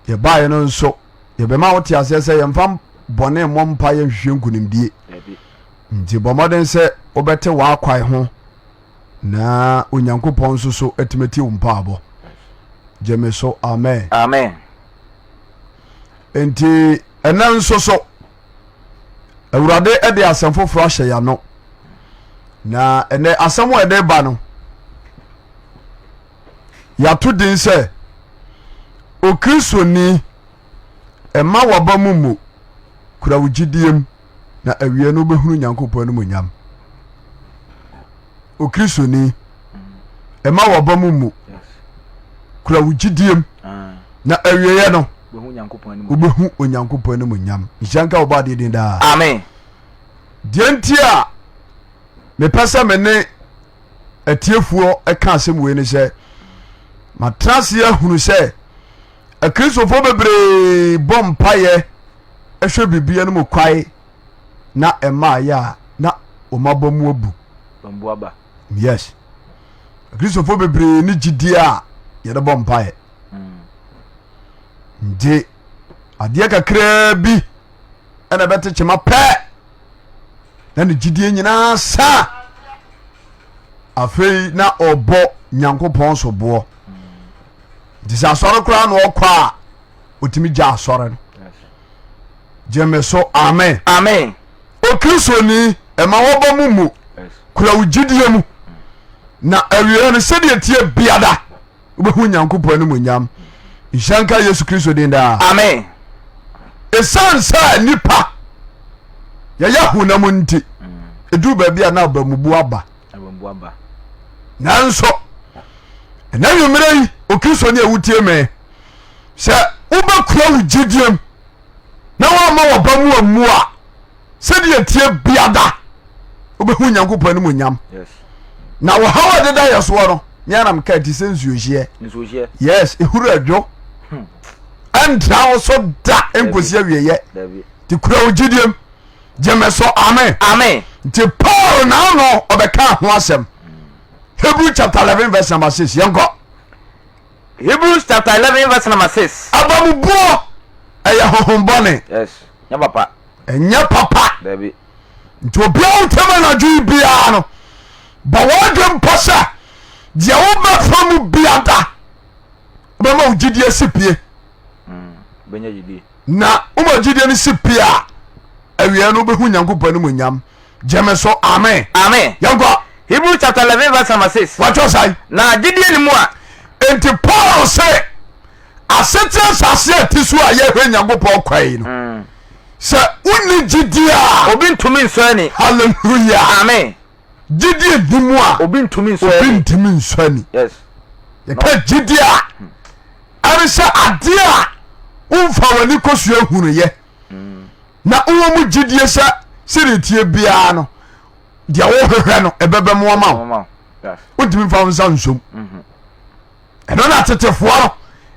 Yɛbaeɛ no nso yɛbɛma wote aseɛ sɛ yɛmfa bɔne mmɔ mpa yɛ nhwehwɛ nkonimdie. Nti bɔ mmɔden sɛ wobɛte w'akwae ho na Onyankopɔn nso so atumi atie wo mpaabɔ. Gye me so amen. Amen. Nti ɛnɛ nso so Awurade de asɛm foforɔ ahyɛ yɛn ano na ɛnɛ asɛm a ɛde ba no yɛato din sɛ Okristoni mma w'aba mu mmu, kura wo gyidie mu na awie no wobɛhunu Nyankopɔn animuonyam. Okristoni mma w'aba mu mmu, kura wo gyidie mu na awieɛ no wobɛhu Onyankopɔn animuonyam. Nhyira nka wɔbɔ adeɛ din daa. Amen. Deɛ nti a mepɛ sɛ me ne atiefoɔ ka asɛm wei ne sɛ matena ase ahunu sɛ akristofoɔ bebree bɔ mpaeɛ hwɛ biribi no mu kwae na ɛmaayɛ a na wɔn abɔ mu abu. Yes, akristofoɔ bebree ne gyidie a yɛde bɔ mpaeɛ nti adeɛ kakraa bi ɛna ɛbɛte kyema pɛ na ne gyidie nyinaa sa afei na ɔbɔ nyankopɔn so boɔ nti sɛ asɔre koraa na ɔkɔ a ɔtumi gya asɔre no gyeme so amen. Amen. Okristoni ɛma wɔbɔ mu mu kura wo gyidie mu na awieɛ no sɛdeɛ tie biada wobɛhu Nyankopɔn animuonyam. Nhyira nka Yesu Kristo din daa. Amen. Ɛsiane sɛ nipa yɛyɛ honam nti ɛduru baabi a na abamubu aba nanso ɛna nwummerɛ yi okristoni a wotie me sɛ wobɛkura wo gyidiem na woamma wɔba mu ammu a sɛdeɛ tie biada wobɛhu Nyankopɔn animuonyam. Na wɔhaw a ɛdeda yɛ soɔ no meanam ka ti sɛ nsuohyeɛ. Yes, ɛhuru adwo ɛntra wo so da nkosi awieyɛ. Nti kura wo gyidiem gyeme so amen. Amen. Nti Paul naano ɔbɛka ho asɛm Hebrew chapter 11 verse number 6 yɛnkɔ. Hebrews chapter 11 verse number 6. Abamubuo ɛyɛ honhom bɔne. Yes, nyɛ papa. Ɛnyɛ papa. Dabi. Nti obiara wo tɛm anadwo yi biara no bɔ w'adwe mpo sɛ deɛ wobɛfa mu biada wobɛma wo gyidie si pie. Mm, na woma gyidie no si pie a awia no wobɛhu Nyankopɔn animuonyam. Gyeme so amen. Amen. Yɛnkɔ. Hebrews chapter 11 verse number 6. Wɔtwerɛ sɛn? Na gyidie ni mu a. Enti Paul se asekyerɛ nsase a ɛte so a yɛhwɛ Nyankopɔn kwan yi no mm. sɛ wonni gyidie a obi ntumi nsɔ ani. Hallelujah. Amen. Gyidie ni mu a obi ntumi nsɔ ani. Obi ntumi nsɔ ani. Yes. Yɛka gyidie a ɛne sɛ adeɛ a womfa w'ani kɔsua hunuyɛ. Mm. Na wowɔ mu gyidie sɛ sɛdeɛ tie biara no deɛ wohwehwɛ no ɛbɛbɛ mu ama wo wontumi mfa wo nsa nsom mhm. ɛno na tetefoɔ no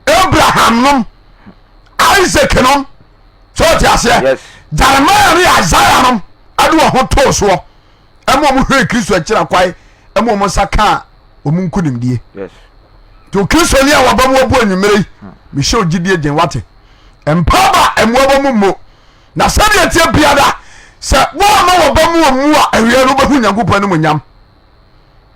Abraham nom Isaac nom sɛ ɔte aseɛ Jeremiah ne Isaiah nom ɛde wɔn ho too soɔ ɛma wɔn hwɛ Kristo akyira kwae ɛma wɔn nsa kaa wɔn nkonimdie nti okristoni a waba mu abu anwummerɛ yi hmm. mehyɛ ogyidie den wate mpaaba mmoaba mu mmo na sɛdeɛ ɛteɛ biara sɛ woama wɔba mu ɔmu a awia no wobɛhu Nyankopɔn animuonyam.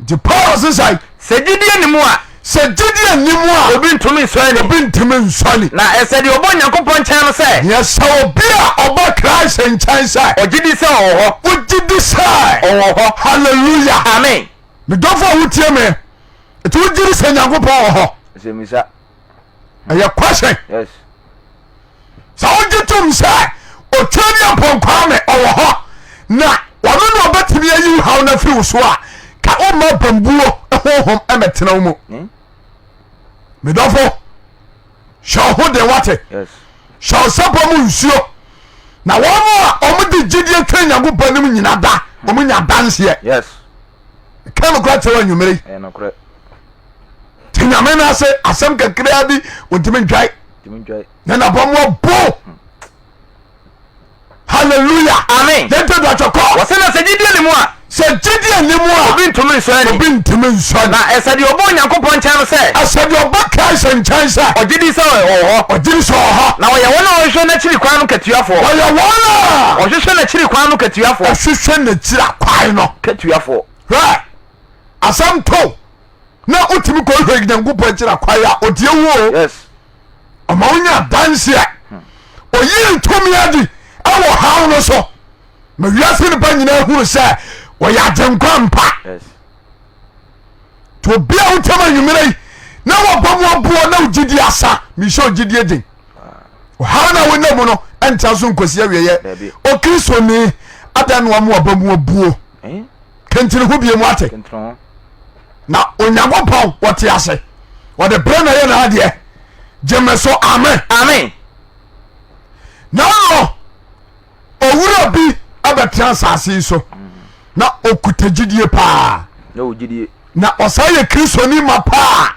Nti Paul se sɛn? Sɛ gyidie nni mu a. Sɛ gyidie nni mu a. Obi ntumi nsɔ ani. Obi ntumi nsɔ ani. Na ɛsɛ deɛ ɔba Onyankopɔn nkyɛn no sɛ. Deɛ sɛ obi a ɔba Christ nkyɛn sɛ. Ɔgye di sɛ ɔwɔ hɔ. Wogye di sɛ. Ɔwɔ hɔ. Hallelujah. Amen. Me dɔfo a wotie me, ɛti wogye di sɛ Nyankopɔn wɔ hɔ? Ɛsɛ misa. Ɛyɛ question. Yes. Sɛ wogye tom sɛ otwa ne apɔnkwa me ɔwɔ hɔ na ɔno na ɔbɛtumi ayi wo haw no afiri wo so a, ka womma bambuo honhom mmɛtena wo mu. Hmm? Medɔfo, hyɛ wo ho den wate. Hyɛ wo sɛpɔ mu nsuo na wɔn a wɔde gyidie twɛn Nyankopɔn anim nyina da wɔn nya adanseɛ. Yes. Ka nokorɛ kyerɛ wɔ anwummere yi. Te Nyame no ase asɛm kakraa bi ɔntumi ntwae. Na nabɔmmoa bo. Hallelujah. Hallelujah. Amen. Yɛnte dɔtɔ kɔ. Wɔsɛ na sɛ gyidie ni mu a. Sɛ gyidie ni mu a. Obi ntumi nsɔ ani. Obi ntumi nsɔ ani. Na ɛsɛ deɛ ɔba Onyankopɔn nkyɛn no sɛ. Ɛsɛ deɛ ɔba Christ nkyɛn sɛ. Ɔgye di sɛ ɔwɔ hɔ. Ɔgye di sɛ ɔwɔ hɔ. Na ɔyɛ wɔn a wɔhwehwɛ n'akyiri kwan no katuafoɔ. Ɔyɛ wɔn a. Wɔhwehwɛ n'akyiri kwan no katuafoɔ. Wɔhwehwɛ n'akyiri akwan no. Katuafoɔ. Hwɛ asɛm to na wotumi kɔhwɛ Nyankopɔn akyiri akwan a ɔtie wo o. Yes. Ɔma wonya adanseɛ. Ɔyii tumi adi ɛwɔ haw no so. Ma wiase nipa nyinaa hunu sɛ ɔyɛ agyenkwa mpa. Yes. Nti obi a wotam anwummerɛ yi na wɔbɔ mu aboɔ na wogyidi asa mehyɛ ogyidie den. Ɔhaw no a wonam mu no ɛntra so nkosi awieɛ. Dabi. Okristoni adan na wɔn aba mu abuo. Eh? Kentini ho bie mu ate. Kentini ho. Na Onyankopɔn wɔte ase. Wɔde berɛ na ɛyɛ n'adeɛ. Gyeme so amen. Amen. Na no owura bi abɛtena asase yi so na ɔkuta gyidie paa. Na ɔwɔ gyidie. Na ɔsan yɛ kristoni ma paa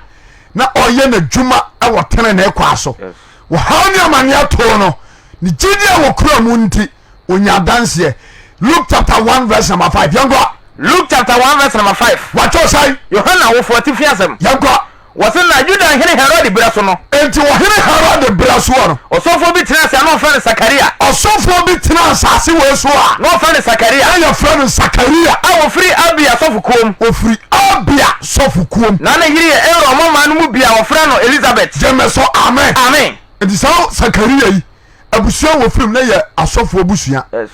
na ɔyɛ n'adwuma wɔ tenenee kwa so. Yes. Wɔhaw ne amanneɛ too no ne gyidie a wɔkura mu nti onya adanseɛ. Luke chapter 1 verse number 5. Yɛnkɔ. Luke chapter 1 verse number 5. Wɔatwerɛ sɛn? Yohane awofo atifi asɛm. Yɛnkɔ. Wɔse na Yuda hene Herode berɛ so no. Enti ɔhene Herode berɛ soɔ no. Ɔsɔfoɔ bi tenaa ase a na wɔfrɛ no Sakaria. Ɔsɔfoɔ bi tenaa asase wei so a. Na wɔfrɛ no Sakaria. Na yɛfrɛ no Sakaria. A ɔfiri Abia sɔfokuom. Ɔfiri Abia sɔfokuom. Na ne yere yɛ Aaron mmammaa no mu bi a wɔfrɛ no Elisabet. Gyeme so amen. Amen. Enti saa Sakaria yi, abusua a wɔfiri mu na yɛ asɔfoɔ abusua. Yes.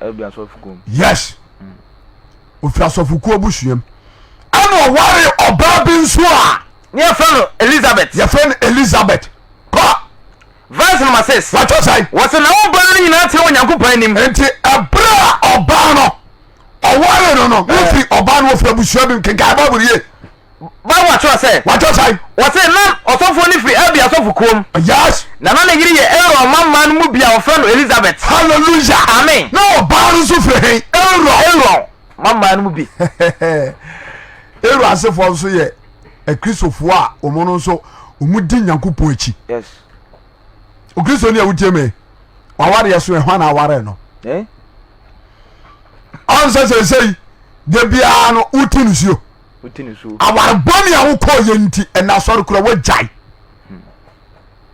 Abia sɔfokuom. Yes. Ofiri asɔfokuo abusua mu. Ɛna ɔware ɔbaa bi nso a. Ne yɛfrɛ no Elizabeth. Yɛfrɛ no Elizabeth. Kɔ. Verse number 6. Wɔtɔ sɛn? Wɔsɛ na wo baa no nyinaa tena Onyankopɔn anim. Nti ɛberɛ a ɔbaa no ɔware no no, wofiri ɔbaa no wɔfiri abusua bi mu. Kenkan Bible yie. Bible atwerɛ sɛ. Wɔatwerɛ sɛn? Wɔse na ɔsɔfoɔ no firi Abia asɔfokuom. Yes. Na na ne yere yɛ Aaron mma mmaa no mu bi a wɔfrɛ no Elisabet. Hallelujah. Amen. Na ɔbaa no nso firi he? Aaron. Aaron mma mmaa no mu bi. Aaron asefoɔ nso yɛ akristofoɔ a wɔn no nso wɔn di Nyankopɔn akyi. Yes. Okristoni a wotie me, wawareɛ so ɛhwan na aware no? Eh? Ɔnsɛ sɛsɛyi da biara no wote no suo. Aware bɔne a wokɔɔ yɛ nti ɛna asɔre kora wagyae.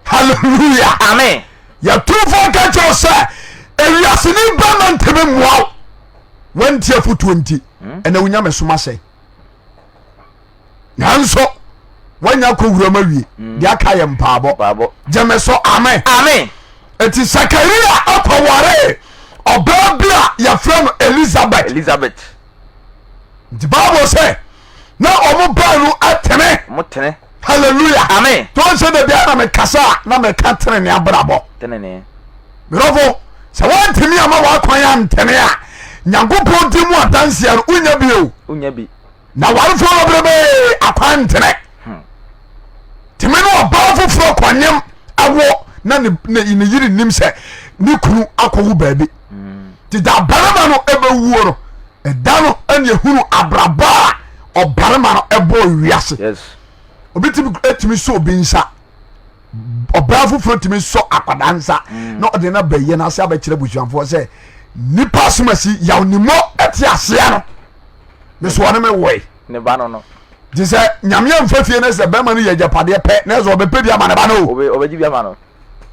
Hallelujah. Amen. Yɛtumfoɔ ka kyerɛ sɛ ewiaseni bɛma ntumi mmoa wo wanti afotuo nti ɛna wonya me soma sɛe nanso woanya kɔ wuram awie deɛ aka yɛ mpaabɔ gyeme so amen. Amen. Eti Sakaria akɔware ɔbaa bi a yɛfrɛ no Elizabeth. Elizabeth. Nti Bible sɛ na ɔmo baanu atene. Ɔmo tene. Hallelujah. Amen. Tó ń sɛ dabi a na mekasa a na meka tene ne abrabɔ. Tene. Mmerɛfo sɛ woantumi ama w'akwan antene a Nyankopɔn di mu adanseɛ no wonya bi o. Wonya bi. Na warefoɔ bebrebe akwan ntene. Tumi ne ɔbaa foforɔ kɔnyem awo na ne ne yere nim sɛ ne kunu akɔwo baabi. Nti da barima no ɛbɛwuo no ɛda no ɛne ehunu abrabɔ a ɔbarima no ɛbɔ wiase. Yes. Obi tumi etumi sɔ obi nsa ɔbaa foforɔ tumi sɔ akwadaa nsa na ɔde no abɛyɛ no ase abɛkyerɛ abusuafoɔ sɛ nipa asomasi yaw ne mɔ ɛte aseɛ no meso ɔne me wɔe. Ne ba no no. Nti sɛ nyame amfa fie no sɛ bɛrima no yɛ agyapadeɛ pɛ na ɛsɛ ɔbɛpɛ bi ama ne ba no o. Ɔbɛgye bi ama no.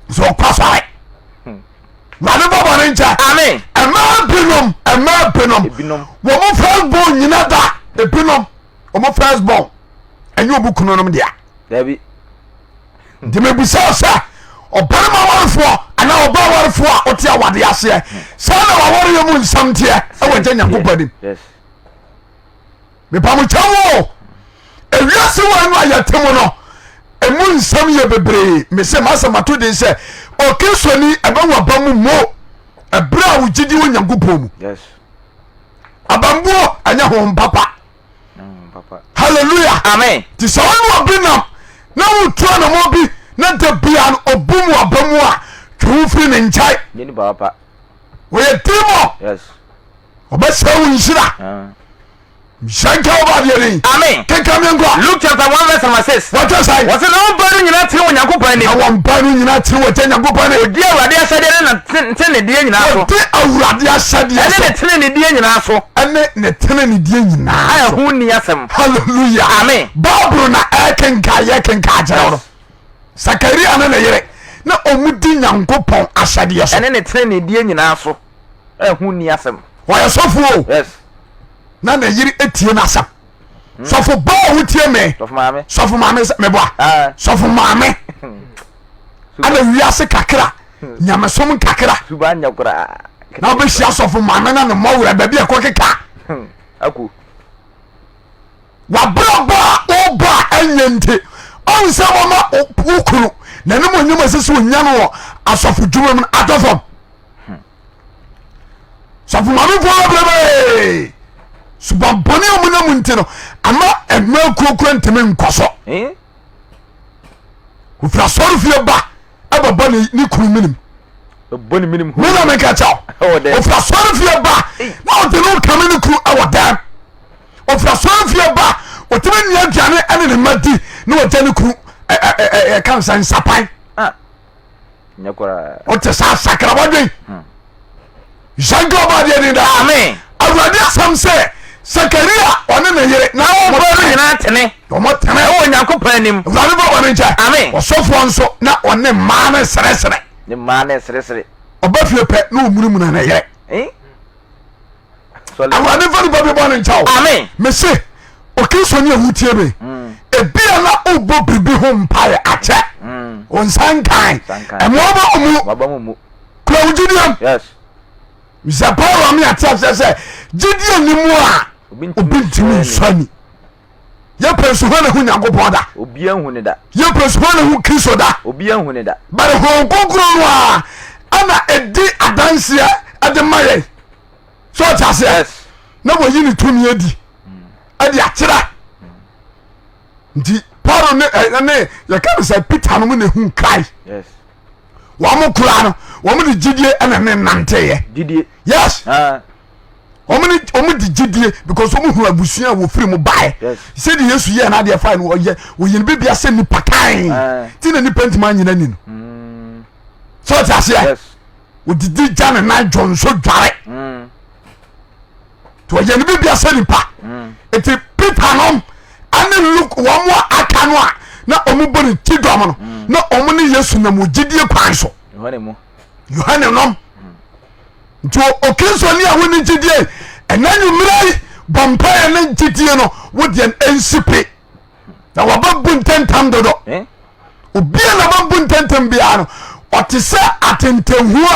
Sɛ ɔkɔ asɔre. Wurade bɔ bɔne nkyɛ. Amen. Mmaa binom, mmaa binom. Ebinom. Wɔn first born nyina da. Ebinom, wɔn first born. Ɛnyɛ wɔn kununom dea. Dabi. Nti mebisa sɛ ɔbarima warefoɔ anaa ɔbaa warefoɔ a ɔte awadeɛ aseɛ saa na wawareɛ mu nsɛm teɛ ɛwɔ gya Nyankopɔn anim. Yes. Mepamokyɛ wo ewiase wɔ no a yɛte mu no emu nsɛm yɛ bebree mese masɛm ato den sɛ okristoni ɛbɛwɔ aba mu mo ɛberɛ a wogyedi wɔ Nyankopɔn mu Yes. abambuo ɛnyɛ honhom papa hallelujah Amen. nti sɛ wone obi nam na wotu anamɔ bi na da bia no ɔbu mu aba mu a twe wo firi ne nkyɛn Nyɛ nipa papa. wɔyɛ demon Yes. ɔbɛsɛe wo nhyira Ah. Nhyira nka wo baadeɛ ni. Amen. Kenkan mi nkɔ. Luke chapter 1 verse number 6. Wɔtwe sɛn? Wɔse na wɔn baanu nyinaa tene wɔ Nyankopɔn anim. Na wɔn baanu nyinaa tene wɔ gya Nyankopɔn anim. Wɔdi Awurade ahyɛdeɛ ne na tenenedeɛ nyinaa so. Wɔdi Awurade ahyɛdeɛ Ɛne so. ne tenenedeɛ nyinaa so. Ɛne ne tenenedeɛ nyinaa A so. ɛho nni asɛm. Hallelujah. Amen. Bible na ɛkenkan yɛ kenkan akyerɛ wo no. Sakaria ne ne yere na wɔn di Nyankopɔn ahyɛdeɛ so. Ɛne ne tenenedeɛ nyinaa so. A ɛho nni asɛm. Wɔyɛ sɔfoɔ o. Yes. Na ne yere etie n'asɛm. Sɔfo ba a wotie me. Sɔfo maame. Sɔfo maame sɛ meboa. Ah. Sɔfo maame. Ana wiase kakra. Nyamesom kakra. Suba nyɛ koraa. Na wobɛhyia sɔfo maame na ne mmɔwerɛ baabi a ɛkɔ keka. Ako. Wabrabɔ a wobɔ a ɛnyɛ nti ɔn sɛ wɔma wo kunu n'anim onyam a ɛsɛ sɛ onya no wɔ asɔfo dwuma mu no atɔ fam. Sɔfo maamefoɔ bebrebe subampɔne a wɔnam nti no ama mmaa kuokuro ntumi nkɔ so. Eh? Ofiri asɔre fie ba ɛbɛbɔ ne ne kunu minim. Ɛbɔ ne minim. Mi na mi nka kyɛw. Ofiri asɔre fie ba na ɔde no kame ne kunu ɛwɔ dɛm. Ofiri asɔre fie ba otumi nua aduane ɛne ne mma di na ɔgya ne kunu ɛ ɛ ɛ ɛka nsa nsapan. Ah. Nyɛ koraa. Ɔte sɛ asakra wadwen. Hmm. Nhyɛnka ɔba adeɛ ni daa. Amen. Awurade asɛm sɛ Sakaria ɔne ne yere. Na wɔn baanu nyinaa tene. Wɔn tene. Ɛwɔ Onyankopɔn anim. Awurade bɔ wɔn nkyɛn. Amen. Ɔsɔfoɔ nso na ɔne mmaa no seresere. Ne mmaa no seresere. Ɔba fie pɛ na ɔmunumuna ne yere. Eh? Awurade nfa nipa bi bɔ ne nkyɛn o. Amen. Mese okristoni a wotie me. Mm. Ebia na wobɔ biribi ho mpaeɛ akyɛ. Mm. Wo nsa nkan. Ɛma ɔba mu. Kura wo gyidie mu. Yes. Sɛ Paul ame ate aseɛ sɛ gyidie ni mu a obi ntumi nsɔ ani. Yɛpɛ nso hɔ na hu Nyankopɔn da. Obi anhu ne da. Yɛpɛ nso hɔ na hu Kristo da. Obi anhu ne da. Bɛrɛ Honhom Kronkron no a ɛna ɛdi adanseɛ ɛde ma yɛn. So ɔte aseɛ? Yes. Na wɔyi ne tumi adi ɛde akyerɛ. Nti Paul ne ɛne yɛka no sɛ Peter no mu na ehu Christ. Yes. Wɔn koraa no wɔn de gyidie ɛna ne nanteeɛ. Gyidie. Yes. Ah. Wɔn ne wɔn de gyidie because wɔn hu abusua a wɔfiri mu baeɛ. Yes. Sɛdeɛ Yesu yɛɛ n'adeɛ fae no ɔyɛ wɔyɛ no bibia sɛ nipa kan. Ah. Ti na nipa ntoma anyina ni no. Mm. So ɔte aseɛ? Yes. Odidi gya ne nan dwo nso dware. Mm. Nti ɔyɛ no bibia sɛ nipa. Mm. Nti Peter nom ɛne Luke wɔn a aka no a na wɔn bɔ ne ti dɔm no na wɔn ne Yesu nam wɔ gyidie kwan so. Yohane mu. Yohane nom. Nti okristoni a wone gyidie ɛna nwummerɛ yi bɔ mpaeɛ ne gyidie no wodeɛ no ɛnsi pe na wɔbɛbu ntɛntɛm dodo. Eh? Obia na bɛbu ntɛntɛm biara no ɔte sɛ atentɛnhuo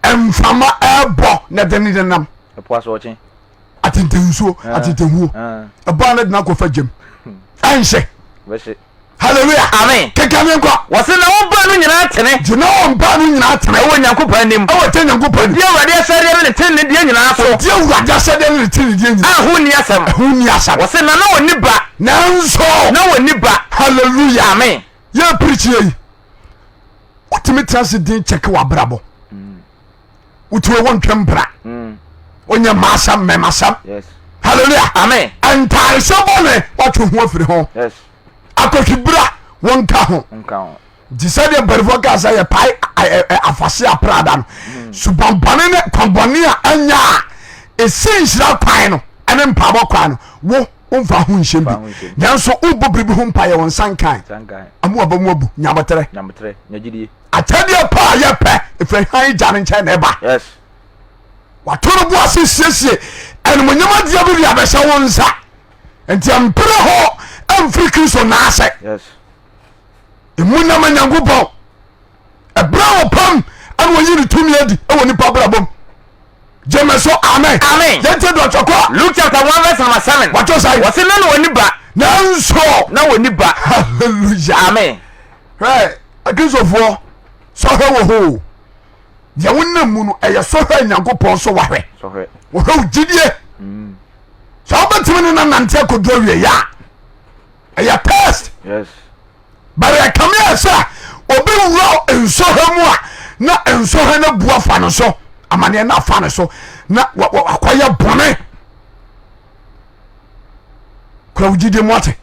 a mframa ɛrebɔ na ɛde ne nenam. Ɛpo asorɔkye. Atentɛnsuo Ah. atentɛnhuo Ah. ɛbɔ a na de no akɔfa gyam ɛnhyɛ. Bɛhye. Hallelujah. Amen. Keka ne nkɔ. Wɔse na wɔn baanu nyinaa tene. Gyina wɔn baanu nyinaa tene. Ɛwɔ Nyankopɔn anim. Ɛwɔ tɛ Nyankopɔn anim. Ɔdi Awurade ahyɛdeɛ ne ne tenenedeɛ nyinaa so. Ɔdi Awurade ahyɛdeɛ ne ne tenenedeɛ nyinaa. A ɛho nni asɛm. Ɛho nni asɛm. Wɔse na na wɔnni ba. Nanso. Na wɔnni ba. Hallelujah. Amen. Yɛ preach yɛ yi. Wotumi tena ase din kyɛke w'abrabɔ. Wotumi wo ntwe mpra. Wonyɛ mmaasɛm mmɛmasɛm. Yes. Hallelujah. Amen. Ntaresɛ bɔne watwe ho afiri ho. Yes. Akɔhwibira wonka ho. Nka ho. Nti sɛdeɛ mpanimfoɔ kaa sɛ yɛpae afase aprada no subampɔne ne kwanbɔne a ɛnyɛ a ɛsi nhyira kwan no ɛne mpaabɔ kwan no wo womfa ho nhyɛm bi nanso wobɔ biribi ho mpa yɛ wo nsa nkan amu aba mu abu nyaboterɛ akyɛdeɛ pa a yɛpɛ ɛfiri han gya no nkyɛn na ɛba wato no bo ase siesie animonyam adeɛ bi de abɛhyɛ wo nsa nti ɛmpere hɔ ɛmfiri kristo naasɛ Emu nam Nyankopɔn ɛberɛ a ɔpam ɛna ɔyi ne tumi adi ɛwɔ nipa brabɔ mu. Gyeme so amen. Amen. Yɛntie dɔtɔ kɔ. Luke chapter 1 verse number 7. Wɔtɔ sɛ. Wɔse na na wɔni ba. Nanso. Na wɔni ba. Hallelujah. Amen. Hwɛ akristofoɔ sɔhwɛ wɔ hɔ o. Deɛ wonam mu no ɛyɛ sɔhwɛ Nyankopɔn so wahwɛ. Sɔhwɛ. Wɔhwɛ wo gyidie. Sɛ wobɛtumi ne no nante akɔduru awieɛ a ɛyɛ test. Yes. But ɛkame ayɛ sɛ obi wura nsɔhwɛ mu a na nsɔhwɛ no bu afa no so amaneɛ no afa no so na wakɔyɛ bɔne. Kura wo gyidie mu ate.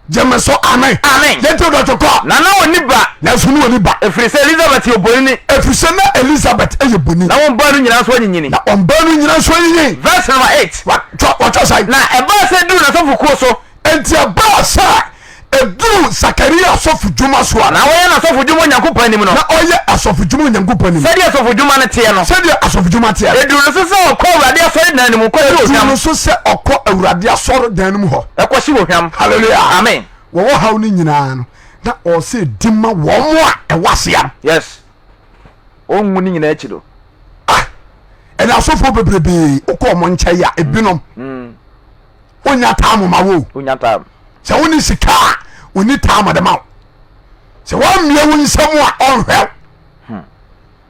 Gyeme so amen. Amen. Yɛnti dɔtɔ kɔ. Na na ɔnni ba. Nanso ne ɔnni ba. Ɛfiri sɛ Elizabeth yɛ obonini. Ɛfiri sɛ na Elizabeth yɛ boni. Na wɔn baanu nyinaa nso anyinyini. Na wɔn baanu nyinaa nso anyinyin. Verse number 8. Wɔtɔ sɛn? Na ɛbaa sɛ eduruu n'asɔfokuo so. Enti ɛbaa sɛ eduruu Sakaria asɔfodwuma so a. Na ɔyɛ n'asɔfodwuma Onyankopɔn anim no. Na ɔyɛ asɔfodwuma Onyankopɔn anim. Sɛdeɛ asɔfodwuma no teɛ no. Sɛdeɛ asɔfodwuma teɛ no. Eduruu no so sɛ ɔkɔ Awurade asɔredan no mu kɔhye ohwam. Eduruu no so sɛ ɔkɔ Awurade asɔredan no mu hɔ. Ɛkɔhye ohwam. Hallelujah. Amen. Wɔwɔ haw no nyinaa no, na ɔsɛ di ma wɔn a ɛwɔ aseɛ no. Yes. Ɔnwu ne nyinaa akyi no. Ah, ɛna asɔfoɔ bebrebe wokɔ wɔn nkyɛn a ebinom. Wonya time ma wo. Wonya time. Sɛ wonni sika a, onni time de ma wo. Sɛ woammie wo nsam a, ɔnhwɛ wo.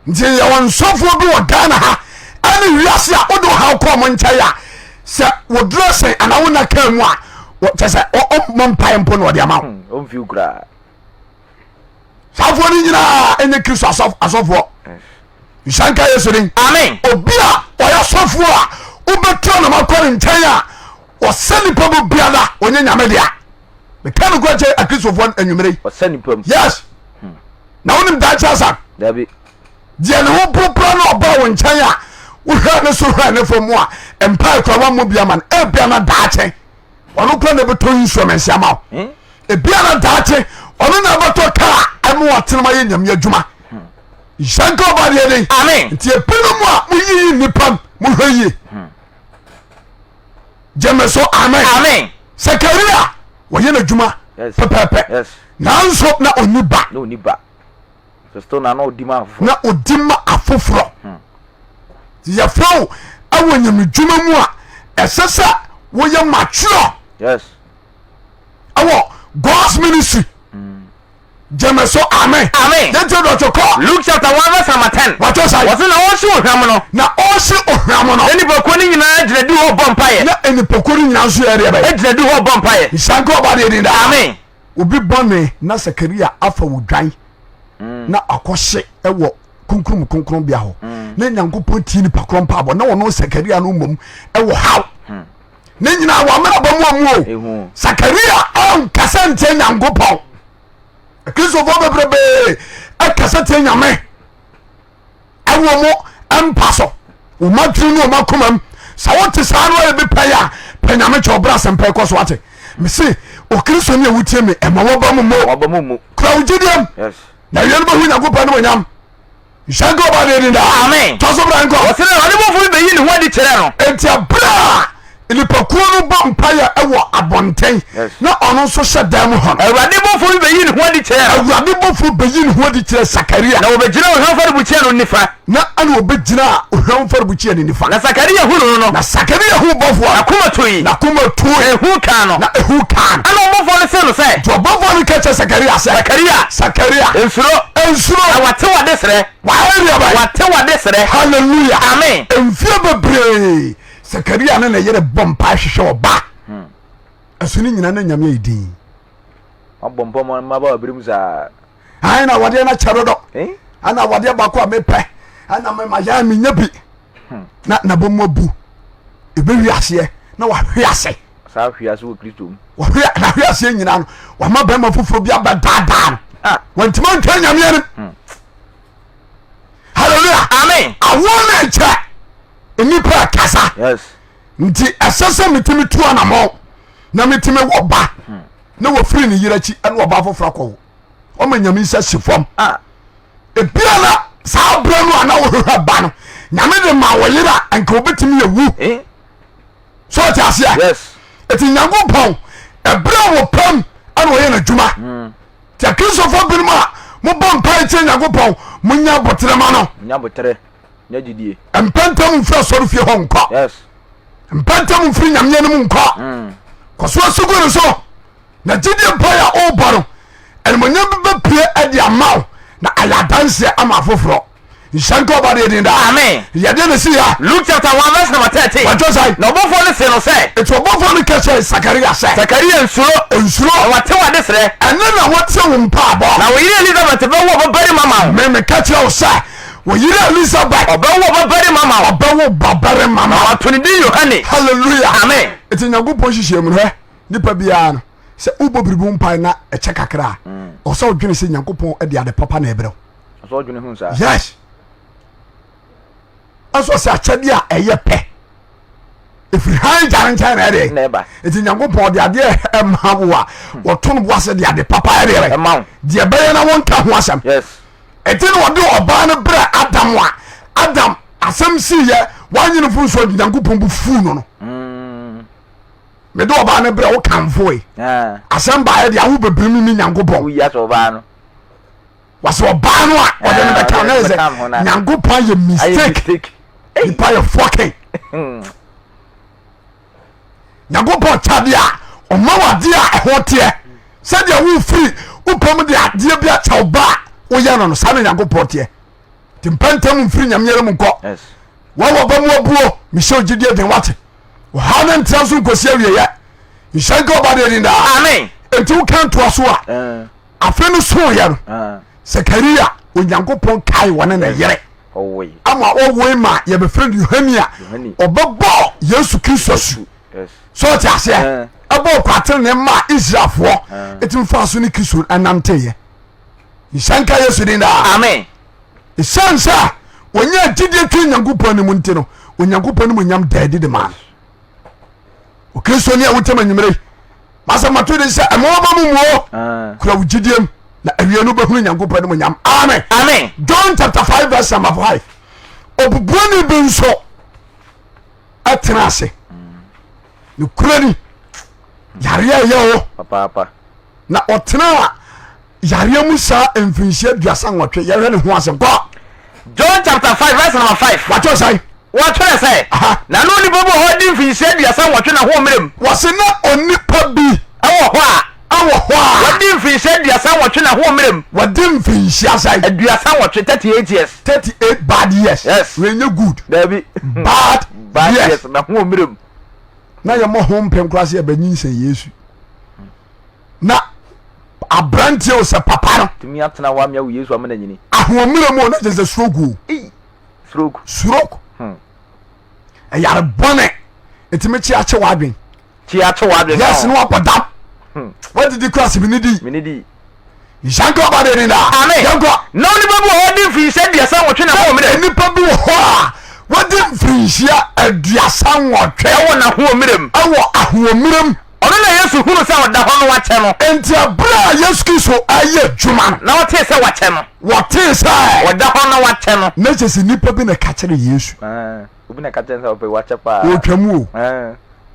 Nti yɛwɔ nsɔfoɔ bi wɔ Ghana ha ɛne wiase a wode ɔhaw kɔ ɔmo nkyɛn a sɛ wo dressing anaa wo na kaa mu a kyɛ sɛ ɔmmɔ mpae mpo na ɔde ama wo. Ɔmfiw koraa. Saafoɔ no nyinaa ɛnyɛ Kristo asɔfoɔ. Nhyira nka Yesu din. Amen. Obi a ɔyɛ sɔfoɔ a wobɛtua nam akɔ ne nkyɛn a ɔsɛ nipa mu biara ɔnyɛ nyame dea. Meka no kora kyɛ akristofoɔ anwummere yi. Ɔsɛ nipa mu. Yes. Na wonim daakye asɛm. Dabi. Deɛ ne ho poropora na ɔba wo nkyɛn a wohwɛ ne so hwɛ ne fam a mpae kora wammɔ bi ama no ebia na daakye ɔno kora na ɛbɛtɔ instruments ama wo. Hmm? Ebia na daakye ɔno na ɛbɛtɔ kaa ɛma watenam ayɛ nyame adwuma. Nhyira nka ɔba deɛ den. Amen. Nti ebinom a moyiyi nnipa m mohwɛ yie. Gyeme so amen. Amen. Sakaria wɔyɛ n'adwuma pɛpɛɛpɛ. Yes. Nanso na ɔnni ba. Na ɔnni ba. So still na na ɔdi ma afoforɔ. Na ɔdi ma afoforɔ. Yɛfrɛ wo ɛwɔ nyamedwuma mu a ɛsɛ sɛ woyɛ mature. Yes. Ɛwɔ God's ministry. Gyeme so amen. Amen. Yɛntie dɔtwe kɔ. Luke chapter 1 verse number 10. Wɔtwe sa. Wɔse na ɔrehye ohwam no. Na ɔrehye ohwam no. Na nnipakuo no nyinaa gyina di hɔ bɔ mpaeɛ. Na nnipakuo no nyinaa nso yɛ deɛ bɛyɛ. Gyina di hɔ bɔ mpaeɛ. Nhyira nka ɔba deɛ din daa. Amen. Obi bɔne na Sakaria afa wo dwan na akɔhye wɔ kronkron mu kronkron bea hɔ na Nyankopɔn tie nipa korɔ mpaabɔ na ɔno Sakaria no mmom wɔ haw. Ne nyinaa wɔ amerɛbɔ mu ɔmu o. Sakaria ankasa ntie Nyankopɔn. Akristofoɔ bebrebe ɛkasa tie Nyame ɛwɔ mo mpa so wɔn adwene ne wɔn akoma mu. Sɛ wote saa no ayɛ bi pɛyɛ a pɛ Nyame kyɛ ɔbrɛ asɛmpa ɛkɔ so ate. Mese Okristoni a wotie me ɛma wɔba mu mo kura wo gyidie mu na wie no bɛhu Nyankopɔn animuonyam. Nhyira nka ɔba deɛ din daa. Amen. Tɔ so bra nkɔ. Wɔsi na Awurade bɔfo bi bɛyi ne ho adi kyerɛ no. Enti abere a nnipakuo no bɔ mpaeɛ wɔ abɔnten na ɔno nso hyɛ dan mu hɔ no. Awurade bɔfo bi bɛyi ne ho adi kyerɛ no. Awurade bɔfo bɛyi ne ho adi kyerɛ Sakaria. Na wɔbɛgyina ohwam afɔrebukyia no nifa. Na ɛna wɔbɛgyina ohwam afɔrebukyia no nifa. Na Sakaria hunu no. Na Sakaria hu bɔfoɔ. N'akoma tui. N'akoma tui. Na ehu kaa no. Na ehu kaa no. Ɛna ɔbɔfoɔ no see no sɛ. Nti ɔbɔfoɔ no ka kyerɛ Sakaria sɛ. Sakaria. Sakaria. Nsuro. Nsuro. Na wate w'adesrɛ. Wayɛ deɛ bɛn? Wate w'adesrɛ. Hallelujah. Amen. Mfie bebree Sakaria ne ne yere bɔ mpae hwehwɛ ɔba. Ɛso ne nyinaa na Nyame ayi din. Wabɔ mpa mu mmabaawa bere mu saa. Ayi na awadeɛ no akyɛ dodo. Ɛna awadeɛ baako a mepɛ ɛna mema yɛn menya bi. Na nabɔ mu abu. Ɛbɛwi aseɛ na wahwe ase. Saa hwe ase wɔ Kristo mu. Wahwe na hwe aseɛ nyinaa no wama bɛrima foforɔ bi abɛdaadaa no. Ah. Wantumi antwa Nyame anim. Hallelujah. Amen. Awoɔ no nkyɛ nnipa ɛkasa. Yes. Nti ɛsɛ sɛ metumi tu anamɔ na metumi wɔ ba na wɔfiri ne yerɛ akyi ɛne ɔba foforɔ akɔwo ɔma nyame nsa si fam Ah. ebia na saa berɛ no a na wohwehwɛ ba no nyame de ma wo yere a nka wobɛtumi awu Eh? so ɔte aseɛ Yes. ɛti nyankopɔn ɛberɛ a wɔpam ɛna ɔyɛ n'adwuma nti akristofoɔ binom a mobɔ mpae tie nyankopɔn monya aboterɛ ma no Nya botere. Nya gyidie. mpɛntɛm mfiri asɔre fie hɔ nkɔ Yes. mpɛntɛm mfiri nyameɛ no mu nkɔ kɔso asugu no so na gyidie mpae a ɔrebɔ no animonyam bi bɛpue adi ama wo na ayɛ adanseɛ ama afoforɔ nhyira nka ɔba deɛ din daa Amen. yɛde ne si ya Luke chapter 1 verse number 13. wɔtɔ sae Na ɔbɔfoɔ no see no sɛ, nti ɔbɔfoɔ no ka kyerɛ Sakaria sɛ Sakaria nsuro, nsuro na wɔate w'adesrɛ, ɛne na wɔte wo mpaabɔ na wo yere Elisabet bɛwo ɔbabarima ma wo. me meka kyerɛ wo sɛ wo yere Elizabeth Ɔbɛwo ɔbabarima ma wo, ɔbɛwo babarima na ma wo wato ne din Yohane. hallelujah Amen. nti nyankopɔn hyehyɛ mu no hɛ. Nipa biara no sɛ wobɔ biribi ho mpae na ɛkyɛ kakra a, ɔsɛ ɔdwene sɛ Nyankopɔn de ade papa na ɛbrɛ wo. Ɔsɛ ɔdwene ho saa. Yes. Ɛsɛ ɔsɛ akyɛdeɛ a ɛyɛ pɛ ɛfiri han gya no nkyɛn na ɛdeɛ Na ɛba. nti Nyankopɔn ɔde adeɛ ɛma wo a wɔto no bo ase de ade papa ɛdeɛ Ɛma wo. deɛ ɛbɛyɛ na wonka ho asɛm. Yes. Ɛnti na ɔde ɔbaa no brɛ Adam a Adam asɛm siiɛ wanyɛ no mfomsoɔ nti Nyankopɔn bu fuu no no. Mede ɔbaa no brɛ wo kamfoe. Ah. Asɛm baeɛ deɛ awo bebree mu ne Nyankopɔn. Woyi asɛ ɔbaa no. Wɔsɛ ɔbaa no a ɔde no Ah, bɛka ɔde no no sɛ bɛka ho na- Nyankopɔn ayɛ Ayɛ mistake. mistake. Nipa yɛ fɔkin. Nyankopɔn kyɛdeɛ a ɔma wo adeɛ a ɛho teɛ sɛdeɛ wofiri wopɛ mu de adeɛ bi akyɛ wo ba a woyɛ no no saa na Nyankopɔn teɛ nti mpɛntɛm mfiri nyameɛrɛ mu nkɔ Yes. wɔwɔ ba mu abuo mehyɛ ogyidie den wate ɔhaw no ntra so nkɔsi awieyɛ nhyɛ nka ɔba deɛ din daa Amen. enti woka ntoa so a Eh, afe no soeɛ no ah, Sakaria Onyankopɔn kae wɔne ne yere ɔwoe. ama ɔwoe ma yɛbɛfrɛ no Yohane a Yohane. ɔbɛbɔɔ Yesu Kristo asu Yes. so ɔte aseɛ Eh. ɛbɔɔ kwatene ma Israelfoɔ Eh. ɛtumi faa so ne Kristo ɛnanteeɛ nhyɛ nka Yesu din daa Amen. ɛsiane sɛ wɔnyɛ gyidie twe Nyankopɔn anim nti no Onyankopɔn no mu nyam daa adi de maa no Okristoni a wotam anwummere yi masɛ mato de sɛ ɛma wɔba mu muo Ah. kura wo gyidie mu na awie no wobɛhunu Nyankopɔn no mu nyam amen Amen. John chapter 5 verse number 5 obubuani bi nso ɛtena ase nokura ni yareɛ ɛyɛ o Papaapa. na ɔtenaa yareɛ mu saa mfirinhyia 38 yɛhwɛ ne ho asɛm kɔ John chapter 5 verse number 5. watwerɛ sɛn Wɔtwerɛ sɛ, Aha. na na onipa bi wɔ hɔ a ɔdi mfirinhyia 38 na ho mmerɛ mu. Wɔse na onipa bi Ɛwɔ hɔ a. Ɛwɔ hɔ a. Wadi mfirinhyia 38 na ho mmerɛ mu. Wadi mfirinhyia sɛn? 38, 38 years. 38 bad years. Yes. Wei nyɛ good. Dabi. Bad, Bad years. years na ho mmerɛ mu. Na yɛmmɔ ho mpem koraa sɛ yɛbɛnyinsɛn Yesu. Na aberanteɛ o sɛ papa no. Tumi atena hɔ amia wo Yesu amena nyini. Ahoɔmmerɛ mu o na kyerɛ sɛ stroke o. Ei, stroke. Stroke. Ɛyare bɔne. Ɛtumi kye akye w'adwen. Kye akye w'adwen. Yes, no wabɔ dam. Wadidi kura se mene di. Mene di. Nhyɛnka ɔba de ni daa. Amen. Yɛnkɔ. Na onipa bi wɔ hɔ ɔdi mfirinhyia 38 na ho mmerɛ. Nipa bi wɔ hɔ a wadi mfirinhyia 38. Ɛwɔ n'ahoɔmmerɛ mu. Ɛwɔ ahoɔmmerɛ mu. Ɔno na Yesu hunu sɛ ɔda hɔ no wakyɛ no. Enti ɛberɛ a Yesu Kristo ɛyɛ adwuma no. Na ɔtee sɛ wakyɛ no. Wɔtee sɛ. Ɔda hɔ na wakyɛ no. Na kyerɛ sɛ nipa bi na ɛka kyerɛ Yesu. Obi na ɛka kyerɛ sɛ ɔpɛ wakyɛ paa. Ɔtwa mu o.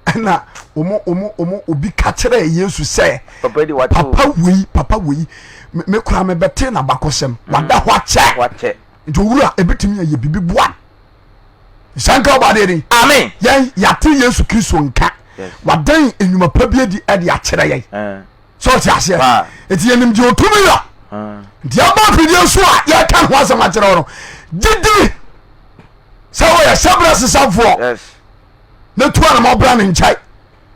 Ɛna ɔmo ɔmo ɔmo obi ka kyerɛ Yesu sɛ. Papa di wakyɛ o. Papa wei papa wei me kura me bɛte n'abakɔsɛm. Wada hɔ akyɛ. Wakyɛ. Nti owura ebitumi ayɛ bibi boa no. Nhyɛ nka ɔba deɛ ni. Amen. Yɛn yɛate Yesu Kristo nka. Wadan nnwuma pa bi adi ɛde akyerɛ yɛn. Sɛ ɔte aseɛ. Nti yɛnim deɛ ɔtumi yɔ. Nti ɛba afidie so a yɛka ho asɛm akyerɛ wo no. Gyidi sɛ wɔyɛ hyɛbrɛ sesafoɔ. Na tu anamɔ bra ne nkyɛn.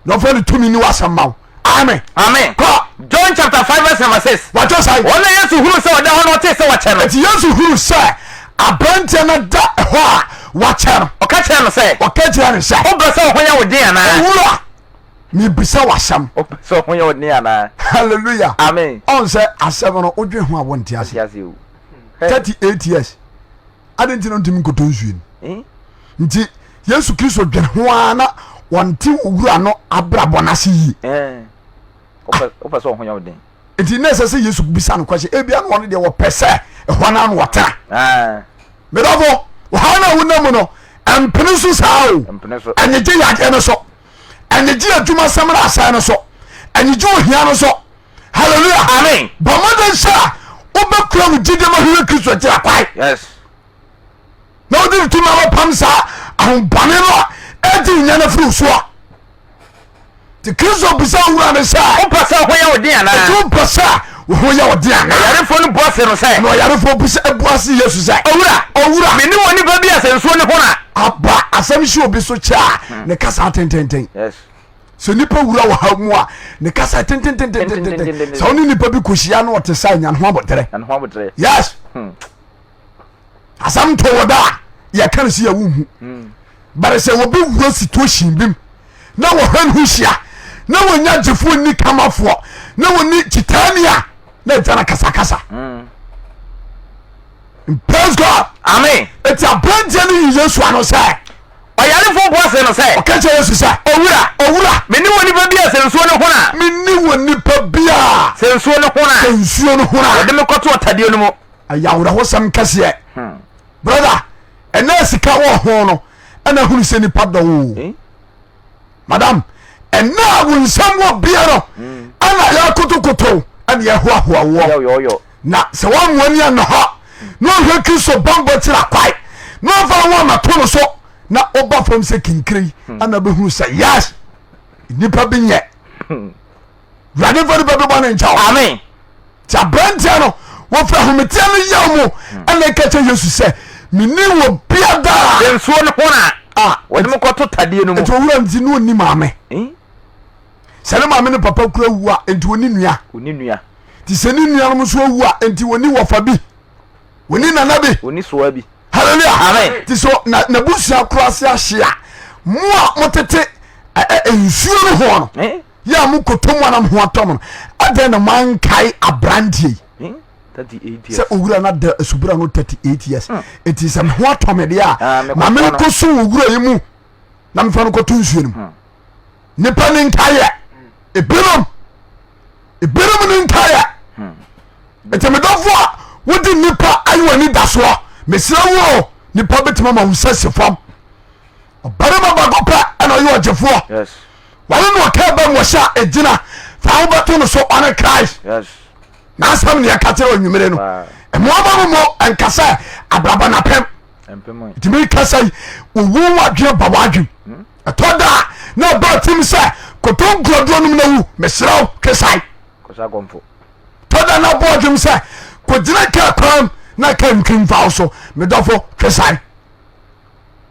Na ɔfɛ ne tumi ni w'asɛm ma wo. Amen. Amen. Kɔ. John chapter 5 verse number 6. Wɔtɔ sɛ. Wɔn na Yesu hunu sɛ ɔda hɔ na ɔtee sɛ wakyɛ no. Eti Yesu hunu sɛ aberanteɛ no da hɔ a wakyɛ no. Ɔka kyerɛ no sɛ. Ɔka kyerɛ no sɛ. Wopɛ sɛ ɔho yɛ wo den anaa? Owura, mebisa w'asɛm. Wopɛ sɛ ɔho yɛ wo den anaa? Hallelujah. Amen. Ɔn sɛ asɛm no wodwen ho a wonte ase. Ase o. 38 years. Adɛn nti na ɔntumi nkɔtɔ nsuo no? Nti Yesu Kristo dwen ho ara na wɔnte owura no abrabɔ no ase yie. Wopɛ sɛ ɔho yɛ wo den. Nti na ɛsɛ sɛ Yesu bisa no kwɛhyɛ ebia na ɔno deɛ wɔpɛ sɛ ɛhɔ no ano wɔtena. Medɔfo, ɔhaw no a wonam mu no ɛmpene so saa o. Ɛnyegye yadeɛ no so, ɛnyegye adwumasɛm no asɛe no so, ɛnyegye ohia no so. Hallelujah. Amen. Bɔ mmɔden sɛ wobɛkura wo gyidie ma hwehwɛ Kristo akyiri akwan. Yes. Na wode ne tumi abɛpam saa ahombɔne no a ɛdi wo nya no afiri wo soɔ. Nti Kristo bisa owura no sɛ. Wopɛ sɛ wo ho yɛ wo den anaa? Nti wopɛ sɛ wo ho yɛ wo den anaa? Ɔyarefoɔ no bua see no sɛ. Na ɔyarefoɔ bisa bua see Yesu sɛ. Owura, Owura. Menni wɔ nipa bi a sɛ nsuo ne ho na. Aba asɛm hyɛ obi so kyɛ a ne kasa tententen. Yes. Sɛ nipa wura wɔ ha mu a ne kasa tententententen. Sɛ ɔne nipa bi kɔhyia na ɔte sɛ nya ne ho aboterɛ. Nya ne ho aboterɛ. Yes. Asɛm to wɔ da a yɛka no si yɛ wohu. But sɛ wɔbi wura situation bi mu na wɔhwɛ ne ho hyia. Na wɔnya gyefoɔ nni kamafoɔ na wɔni kyitaani a na agya no kasakasa. Praise God. Amen. Eti aberanteɛ no yi Yesu ano sɛ. Ɔyarefoɔ bua see no sɛ. Ɔka kyerɛ Yesu sɛ. Owura. Owura. Menni wɔ nipa bi a sɛ nsuo no hono a. Menni wɔ nipa bi a. Sɛ nsuo no hono a. Sɛ nsuo no hono a. Wɔde me kɔto ɔtadeɛ no mu. Ɛyɛ awerɛhosɛm kɛseɛ. Brother, ɛnɛ sika wɔ ho no ɛna hunu sɛ nipa dɔ wo. Eh? Madam, ɛnɛ a wo nsɛm wɔ bia no ɛna yɛkotokoto ɛna yɛhoahoa woɔ. Na sɛ woamoa ni anɔ hɔ na ɔhwɛ Kristo bambɔ kyerɛ akwae na ɔmfa ho amato no so na ɔba fam sɛ kinkiri yi ɛna bɛhunu sɛ yes nipa bi nyɛ wurade mfa nipa bi bɔ ne nkyɛw. Amen. Nti aberanteɛ no wɔfiri ahometeɛ no yaw mu ɛna ɛka kyerɛ Yesu sɛ menni wɔ bia daa. Sɛ nsuo no ho na Ah, wɔde me kɔto tadeɛ no mu. nti owura nti ne ɔnni maame. Eh? Sɛ ne maame ne papa kura wu a nti ɔnni nua. Ɔnni nua. Nti sɛ ne nuanom nso awu a nti wɔni wɔfa bi wɔni nana bi wɔni soa bi. Hallelujah. Amen. Nti so na n'abusua koro ase ahye a mo a motete nsuo no ho no eh? yɛ a mokoto mu anam ho atɔ mo no adɛn na moankae aberanteɛ yi eh? sɛ owura no ada asubura no 38 years nti sɛ me ho atɔ me deɛ a Ah, ma mekɔtoa no. menkɔ so owura yi mu na mefa no kɔto nsuo no mu Hmm. nipa ne nkaeɛ ebinom ebinom ne nkaeɛ Hmm. nti medɔfo a wode nipa ayɛ w'ani da soɔ mesrɛ wo o nipa bɛtumi ama wo nsa si fam ɔbarima baako pɛ ɛna ɔyɛ ɔgyefoɔ Yes. wɔne na ɔka ba mu ɔhyɛ a ɛgyina fa wobɛto no so ɔne Christ Yes. n'asɛm ne yɛka kyerɛ ɔnwumere no Wow. mmoama no mo ɛnka sɛ abrabɔ napɛm Mpem. ntumi kasa yi owu wadwene ba wadwene ɛtɔ da a na ɛba tim sɛ koto nkurodoɔ nom na wu mesrɛ wo twesae tɔ da na bɔ adwom sɛ kɔgyina kaa kwan na ka ntwi mfa wo so medɔfo twesae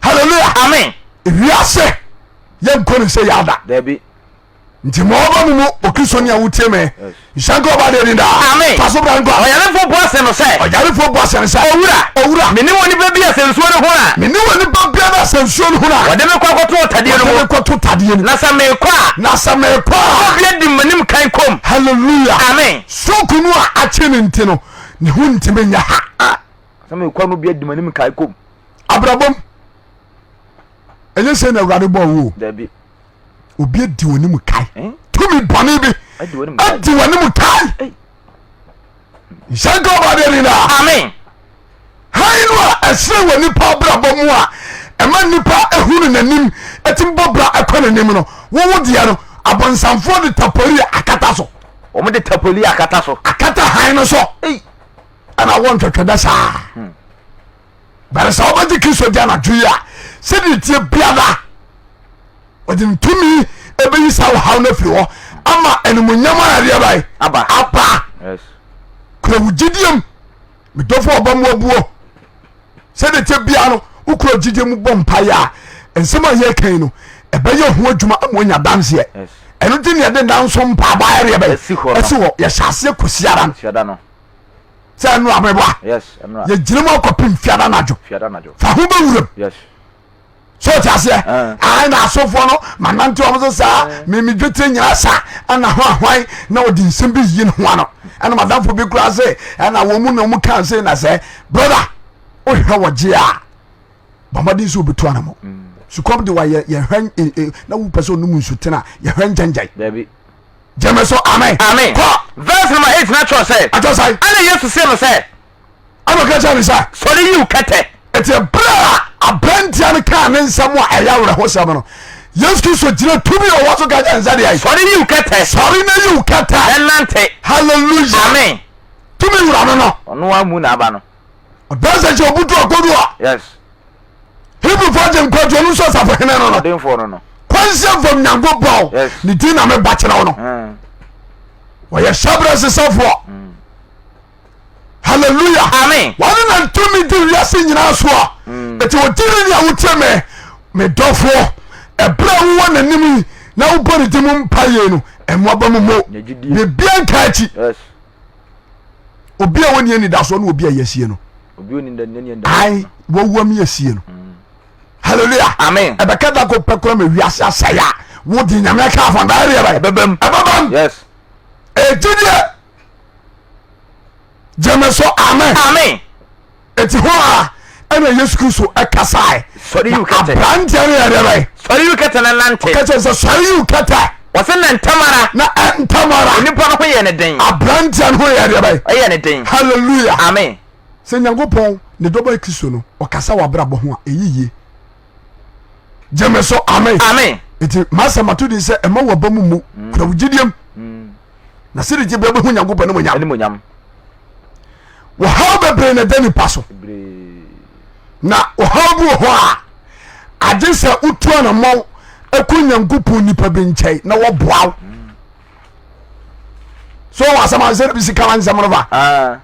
hallelujah amen wiase yɛnkɔ no sɛ yɛada dabi nti ma ɔba mu mu okristoni a wotie me nhyɛ nka ɔba deɛ ni daa Amen. fa so bra nkɔ Ɔyarefoɔ bua se no sɛ. Ɔyarefoɔ bua se no sɛ. Owura. Owura. Menni wɔ nipa bi a sɛ nsuo no hono a. Menni wɔ nipa biara a sɛ nsuo no hono a. Wɔde me kɔ akɔto ɔtadeɛ no mu. Wɔde me kɔto tadeɛ no mu. Na sɛ merekɔ a. Na sɛ merekɔ a. Na obi adi m'anim kan kɔ mu. Hallelujah. Amen. Stroke no a akye no nti no, ne ho ntumi nyɛ ha. Ah, sɛ merekɔ a na obi adi m'anim kan kɔ mu. Abrabɔ mu. Ɛnyɛ sɛ na Awurade bɔɔ wo o. Dabi. Obi adi w'anim kae. Eh? Tumi bɔne bi Adi w'anim kae. adi w'anim kae. Ei. Nhyɛ nka ɔba deɛ ni daa. Amen. Hann no a ɛhyerɛn wɔ nipa abrabɔ mu a ɛma nipa ehunu n'anim ɛtumi bɔ bra ɛkɔ n'anim no, wowo deɛ no abonsamfoɔ de tapoli akata so. Wɔn de tapoli akata so. Akata hann no so. Ei. Ɛna wɔ ntwɛtwɛdɛ saa. Bɛrɛ sɛ wobɛgye Kristo di anadwo yi a sɛdeɛ tie biara ɔde ne tumi ɛbɛyi saa ɔhaw no afiri hɔ ama animonyam a ɛdeɛ bae Aba. aba. Yes. Kura wo gyidie mu medɔfo ɔba mu abuo sɛdeɛ tie biara no wokura gyidie mu bɔ mpaeɛ a nsɛm a yɛkan no ɛbɛyɛ ho adwuma ama onya danseɛ. Yes. Ɛno nti ne yɛde ndanso mpaabɔ ayɛdeɛ bɛyɛ Asi hɔ no. asi hɔ yɛhyɛ aseɛ kɔsiara no Fiada no. sɛ ɛno ameboa yɛgyina mu akɔpem fiada anadwo fa ho bɛwuram so ɔte aseɛ ah. na asɔfoɔ no manante wɔn so saa memedwetire nyina sa ɛna ho ahwan na ɔde nsɛm bi yi ne ho ano ɛna madamfo bi koraa se ɛna wɔn mu na wɔn kaa se na sɛ brother wohwɛ wɔgye a bɔmmɔden sɛ wobɛtu anamɔ mm. sukɔm de wa yɛhwɛ e, e, na wopɛ sɛ ɔnom nsu tena yɛhwɛ ngyɛngyɛn Gyeme so amen. Amen. Kɔ. Verse number 8 na kyerɛ sɛ. Ɛkyerɛ sɛ. Ɛna Yesu see no sɛ. Ɛna ɔka kyerɛ no sɛ. Sɔre yi wo kɛtɛ. Ɛti ɛberɛ a aberanteɛ no kaa ne nsɛm a ɛyɛ awerɛhosɛm no, Yesu Kristo gyina tumi a ɔwɔ so ka kyerɛ no sɛ deɛ. Sɔre yi wo kɛtɛ. Sɔre na yi wo kɛtɛ. Na nante. Hallelujah. Amen. Tumi wura no no. Ɔno amu na aba no. Ɔdansa kyɛ obutu akodoɔ. Yes. Hebrifoɔ agye nkwa nti ɔno nso ɔsafohene no no. Ɔdenfoɔ no no. Kwanhyɛ fam Nyankopɔn. Yes. Ne din na meba kyerɛ wo no. Wɔyɛ hyɛbrɛ sesafoɔ. Hallelujah. Amen. Wɔne na ntumi di wiase nyinaa soɔ. Eti ɔgyina ni a wotie me me dɔfoɔ ɛberɛ a wowɔ n'anim yi na wobɔ ne din mu mpaeɛ no ɛmmoa ba mu mo. Biribiara nka akyi. Yes. Obi a wɔnni anidasoɔ ne obi a yɛasie no. Ae wɔwu am yɛsie no. Hallelujah. Amen. Ɛbɛka da ko pɛ kora ma wiase asɛe a Wode Nyame aka afa no bɛyɛ deɛ bɛyɛ. Ɛbɛbam. Ɛbɛbam. Yes. Ɛgyidie. Gyeme so amen. Amen. Eti hɔ a ɛna Yesu Kristo ɛkasae. Sɔre yiw kɛtɛ. Aberanteɛ no yɛ deɛ bɛyɛ. Sɔre yiw kɛtɛ na nante. Ɔka kyerɛ sɛ sɔre yiw kɛtɛ. Wɔse na ntɛm ara. Na ntɛm ara. Onipa no ho yɛ ne den. Aberanteɛ no ho yɛ deɛ bɛyɛ. Ɛyɛ ne den. Hallelujah. Amen. Sɛ Nyankopɔn ne dɔba Kristo no ɔkasa wɔ abrabɔ ho a ɛyɛ yie. Gyeme so amen. Amen. Eti masɛm ato din sɛ ɛma wɔ ba mu mu kura wo gyidiem. Na sɛde gye bɛ bɛhu Nyankopɔn animuonyam. Animuonyam. Wɔhaw bebree na ɛda nipa so. Na ɔhaw bi wɔ hɔ a agye sɛ wotu anammɔn ɛkɔ Nyankopɔn nipa bi nkyɛn na wɔboa wo. So wɔ asɛm ansɛ bi sika nsɛm no fa. Ah.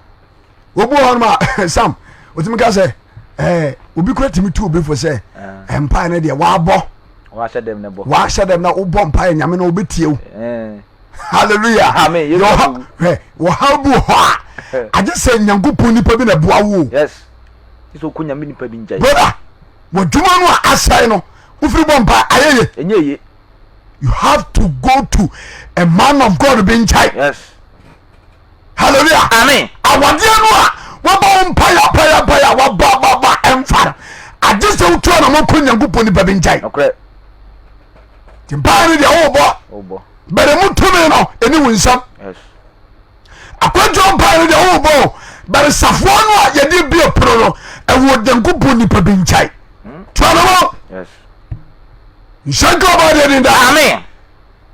Obi wɔ hɔ nom a Sam otumi ka sɛ ɛɛ obi kura tumi tu obi fo sɛ ah. mpae no deɛ wabɔ. Wahyɛ dɛm na bɔ. Wahyɛ dɛm na wobɔ mpae nyame na obetie wo. Eh. Hallelujah. Amen. Hwɛ wɔhaw bi wɔ hɔ a agye sɛ Nyankopɔn nipa bi na ɛboa wo. Yes. Sɛ okɔ nyame nipa bi nkyɛn. Brother, w'adwuma no a asɛe no wofiri bɔ mpa ayɛ ye. Ɛnyɛ ye. You have to go to a man of God bi nkyɛn. Yes. Hallelujah. Amen. Awadeɛ no a wɔbɔ wo mpa yɛ pa yɛ pa yɛ wɔbɔ bɔ bɔ ɛnfa no agye sɛ wotu anamɔ kɔ Nyankopɔn nipa bi nkyɛn. Nokorɛ. Nti mpaeɛ no deɛ wobɔ. Bɛrɛ mu tumi no ɛni wo nsam. Akwantuo mpaeɛ no deɛ wobɔ bɛrɛ safoɔ no a yɛde bie pono no ɛwɔ Nyankopɔn nipa bi nkyɛn. Tua no mo. Nhyɛ nka ɔbaa deɛ din daa. Amen.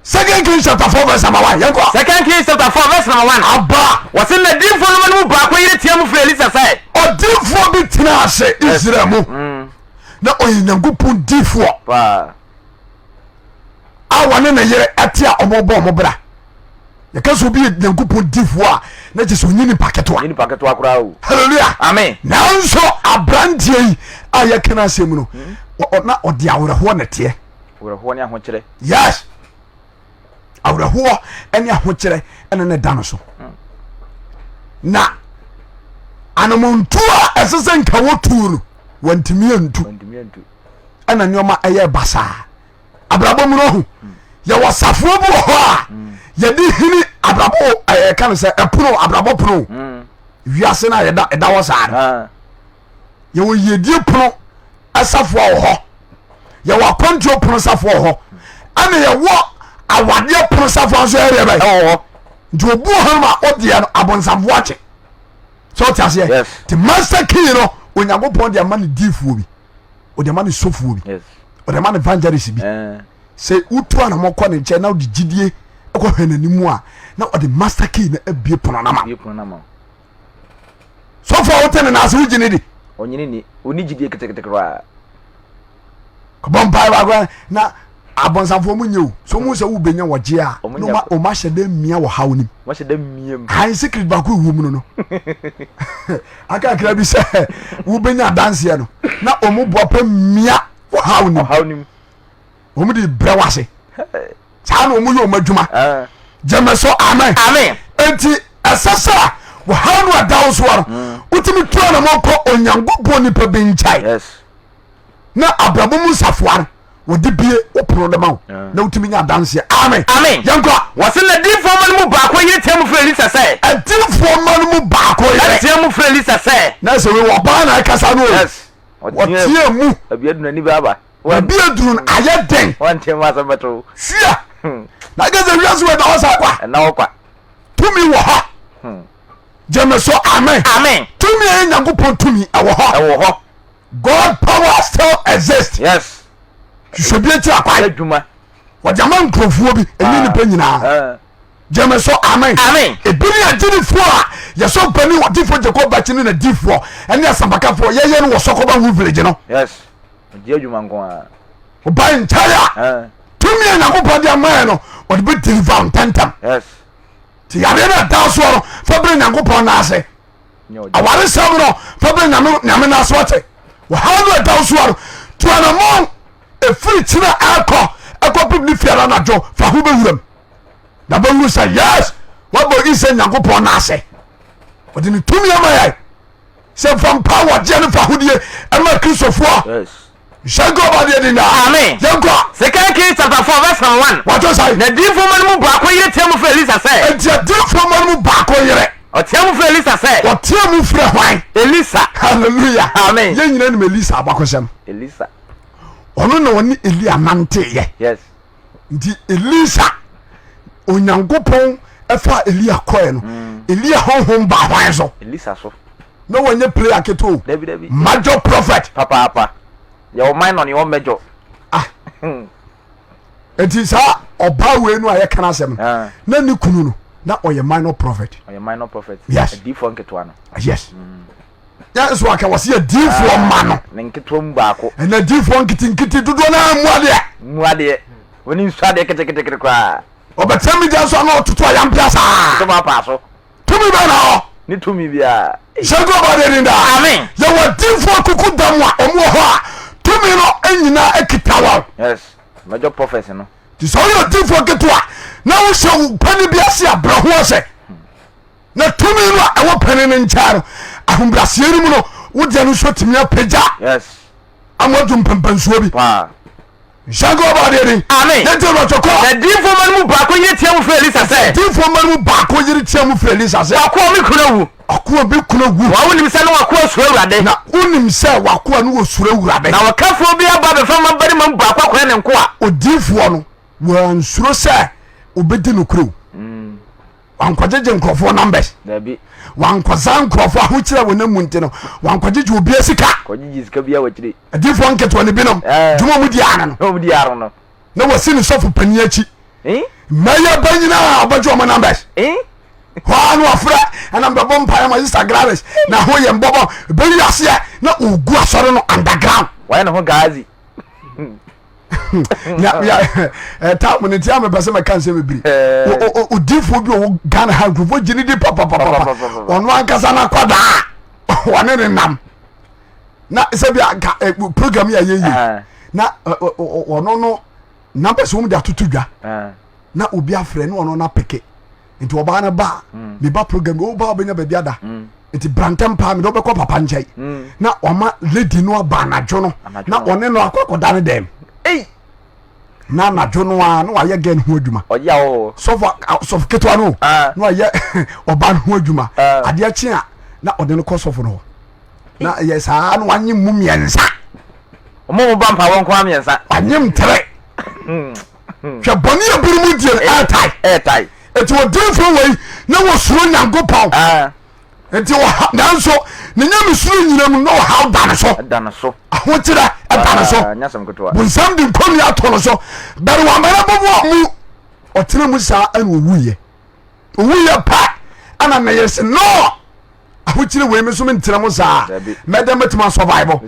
Second Kings chapter 4 verse number 1. Yɛnkɔ. Second Kings chapter 4 verse number 1. Aba. Wɔse na difoɔ no mu baako yere teɛ mu frɛ Elisa sɛ. Ɔdifoɔ bi tena ase Israel mu. Na ɔyɛ Nyankopɔn difoɔ. Paa. A wɔne ne yere ɛte a wɔbɔ wɔn bra. Yɛka sɛ obi yɛ Nyankopɔn difoɔ a na kyerɛ sɛ ɔnyɛ nipa ketewa. Nyɛ nipa ketewa koraa o. Hallelujah. Amen. Nanso aberanteɛ yi a yɛka no asɛm no, na ɔde awerɛhoɔ na ɛteɛ. Awerɛhoɔ ne ahokyerɛ. Yes. Awerɛhoɔ ne ahokyerɛ ɛna ne da no so. Na anamontuo a ɛsɛ sɛ nka wɔtuo no wɔntumi antu. Ɛna nneɛma ɛyɛ basaa. Abrabɔ mu no ho yɛwɔ safoɔ bi wɔ hɔ a yɛde hini abrabɔ ɛka no sɛ ɛpono abrabɔ pono wiase no a yɛda ɛda hɔ saa no yɛwɔ yiedie pono safoa wɔ hɔ yɛwɔ akwantuo pono safoa wɔ hɔ ɛna yɛwɔ awadeɛ pono safoa nso ɛyɛ bɛyɛ ɛwɔ hɔ nti obu hɔ no ma ɔdeɛ no abonsamfoɔ akye sɛ ɔte aseɛ nti master key no Onyankopɔn de ama ne diifoɔ bi ɔde ama ne sɔfoɔ bi ɔde ama ne evangelist bi eh. sɛ wotu anamɔ kɔ ne nkyɛn na wode gyidie kɔhwɛ n'anim a na ɔde master key no abie pono no ama sɔfo a wote ne nan ase wogye ne di. Ɔnyini ni ɔni gyidie ketekete koraa. Kɔbɔ mpae baako na abɔnsamfoɔ mu nyɛ o so mu sɛ wobɛnya wɔgye a na ɔma hyɛ dɛ mmia wɔ haw nim wɔhyɛ dɛ mmia mu han secret baako ɛwɔ mu no no akakra bi sɛ wobɛnya adanseɛ no na ɔmo boa pɛ mmia wɔ haw nim wɔn de brɛ wase saa na wɔn yɛ wɔn adwuma ah. gyeme so amen amen eti ɛsɛ sɛ wɔhaw no ɛda wo soɔ no mm. wotumi tua na mɔkɔ onyankopɔn nipa bi nkyɛn na abrabɔ mu nsafoa no wɔde bie wopono de ma wo ah. na wotumi nya adanseɛ amen amen yɛnkɔ wɔse na adiyifoɔ ma no mu baako yere teɛ mu frɛ elisa sɛ adiyifoɔ ma no mu baako yere teɛ mu frɛ elisa sɛ na sɛ wei wɔbaa na ɛkasa no o yes wɔteɛ mu baabi aduru n'ani bɛaba baabi aduru no ayɛ den wɔnte mu asɛm bɛto wo sia na kɛ sɛ wiase wɔ ɛda hɔ saa kwa ɛna hɔ kwa tumi wɔ hɔ hmm. gyeme so amen amen tumi a ɛyɛ nyankopɔn tumi ɛwɔ hɔ ɛwɔ hɔ God power still exist yes hwehwɛ bi akyira kwan adwuma wɔde ama nkurɔfoɔ bi ɛnyɛ ah. nipa nyinaa ah. gyeme so amen amen ebi ne agyinifoɔ a yɛsɔ mpani ɔdifoɔ Jacob Bakyi ne n'adifoɔ ɛne asɛmpakafoɔ yɛyɛ no wɔ Sɔkɔba Hu village no yes ɔgye adwuma nko ara ɔba nkyɛe a eh. tumi a Nyankopɔn de ama yɛ no ɔde bɛ deliver ntɛntɛm yes nti yareɛ no ɛda soɔ no fa bere Nyankopɔn no ase awaresɛm no fa bere Nyame no ase wate wɔhaw no ɛda soɔ no tuanamɔn ɛfiri kyina ɛkɔ ɛkɔpem ne fiara anadwo fa ho bɛwuram na bɛhunu sɛ yes wabɔ isɛ nyankopɔn no ase ɔde ne tumi ama yɛ sɛ mfa mpa wɔgyeɛ no fa hodie ɛma kristofoɔ. Yes. Nhyɛ nka ɔba deɛ din daa. Amen. Yɛnkɔ. Second Kings chapter 4 verse number 1. Wɔto sɛn? Na adiyifoɔ mma no mu baako yere teɛ mu frɛ Elisa sɛ. Enti adiyifoɔ mma no mu baako yere. Ɔteɛ mu frɛ Elisa sɛ. Ɔteɛ mu frɛ hwan? Elisa. Hallelujah. Amen. Yɛn nyinaa nim Elisa abakɔsɛm. Elisa. Ɔno na ɔne Elia nanteeɛ. Yes. Nti Elisa Onyankopɔn ɛfa Elia kɔɛ no. Elia honhom baa hwan so? Elisa so. Na wɔnyɛ player ketewa o. Dabi dabi. Major prophet. Papaapa. Yɛwɔ minor ne yɛwɔ major. Ah. Eti saa ɔbaa wei no a yɛka no asɛm no ah. na ne kunu no na ɔyɛ minor prophet. Ɔyɛ minor prophet. Yes. Adiifoɔ nketewa no. Yes. Yɛn nso aka wɔsi adiifoɔ ah, mma no. Ne nketewa mu baako. Ɛna adiifoɔ nketenkete dodoɔ naa mu adeɛ. Mu adeɛ. Wɔn nsu adeɛ ketekete koraa. Ɔbɛtɛn mi gya nso ano ɔtoto ayampia saa. Ɔtoto paapaa so. Tumi bɛn na ɔwɔ? Ne tumi biara. Hyɛ nka ɔba deɛ din daa. Amen. Yɛwɔ adiifoɔ akuku dam a wɔn wɔ hɔ a tumi no nyinaa kita wɔn. Yes, major prophets no. Ti sɛ ɔyɛ odiifoɔ ketewa na wohyɛ wo panin bi ase a brɛ ho ase na tumi no a ɛwɔ panin no nkyɛn no ahobrɛaseɛ no mu no wodeɛ no nso atumi apagya. Yes. Ama adu mpɛmpɛnsoɔ bi. Paa. Nhyɛnka ɔba adeɛ ni. Amen. Yɛn ti ɔbɛtɔ kɔ. Na diifoɔ mma no mu baako yere teɛ mu frɛ Elisa sɛ. Diifoɔ mma no mu baako yere teɛ mu frɛ Elisa sɛ. W'akoa me kunu awu. W'akoa me kunu awu. Na wonim sɛ na w'akoa suro Awurade. Na wonim sɛ w'akoa no wɔ suro Awurade. Na ɔkafoɔ bi aba abɛfa mmabarima mu baako akɔyɛ ne nkoa. Odiifoɔ no wansuro sɛ obɛdi nokorɛ o. Wankɔgyegye nkurɔfoɔ numbers. Dabi. Wankɔsa nkurɔfoɔ ahokyerɛ wɔ ne mu nti no wankɔgyegye obiara sika. Kɔgyegye sika biara wɔ akyire. Adiifoɔ nketewa no binom eh. dwuma mu di ano no. Di ano no. Na wɔsi ne sɔfo panin akyi. Eh? Mɛyɛ bɛ nyinaa ɔbɛgye wɔn numbers. Eh? Hɔ ara na wɔfrɛ ɛna mbɛbɔ mpaeɛ ma Sister Gladys na ho yɛ mbɔbɔ bɛyi aseɛ na ɔgu asɔre no underground. Wɔyɛ ne ho gaazi. Tam no nti a mepɛ sɛ mɛka nsɛm bebree. Odiifoɔ bi ɔwɔ Ghana ha nkurɔfoɔ gye ne di papapapa ɔno ankasa no akwadaa wɔne ne nam. Na sɛbi anka eh, program yi a yɛyɛ na ɔno no numbers wɔn de atoto dwa na obi afrɛ ne ɔno na peke nti ɔbaa no ba mm. me ba program bi ɔba ɔbɛnya baabi ada mm. nti brantɛm paa mede ɔbɛkɔ papa nkyɛn mm. na ɔma lady no aba anadwo no na ɔne no akɔ akɔda ne dɛm na anadwo no a na wayɛ gɛn ho adwuma sɔfo sɔfo ketewa no na wayɛ ɔba no ho adwuma adeɛ kye a na ɔde no kɔ sɔfo no hɔ na yɛ saa na wanye mu mmiɛnsa. Ɔmo mo ba mpa wɔn nko mmiɛnsa. Wanye mtere. Hwɛ bɔne a ebinom die no ɛɛtae. Ɛɛtae. Eti odiifo wei na wɔsuro Nyankopɔn. Ah. Nti ɔha nanso ne nyamesuro nyina mu na ɔhaw da ne so. Ɛda ne so. Ahokyerɛ ɛda ne so. Ah, nyɛ asɛm ketewa. Bonsam de nkɔnnua ato no so. Bɛrɛ wamana bɔbɔ mu ɔtena mu saa ɛna owuiɛ. Owuiɛ pɛ ɛna ne yere se no. Ahokyere wei me so mentena mu saa mɛdɛ mɛtumi asɔvaibɔ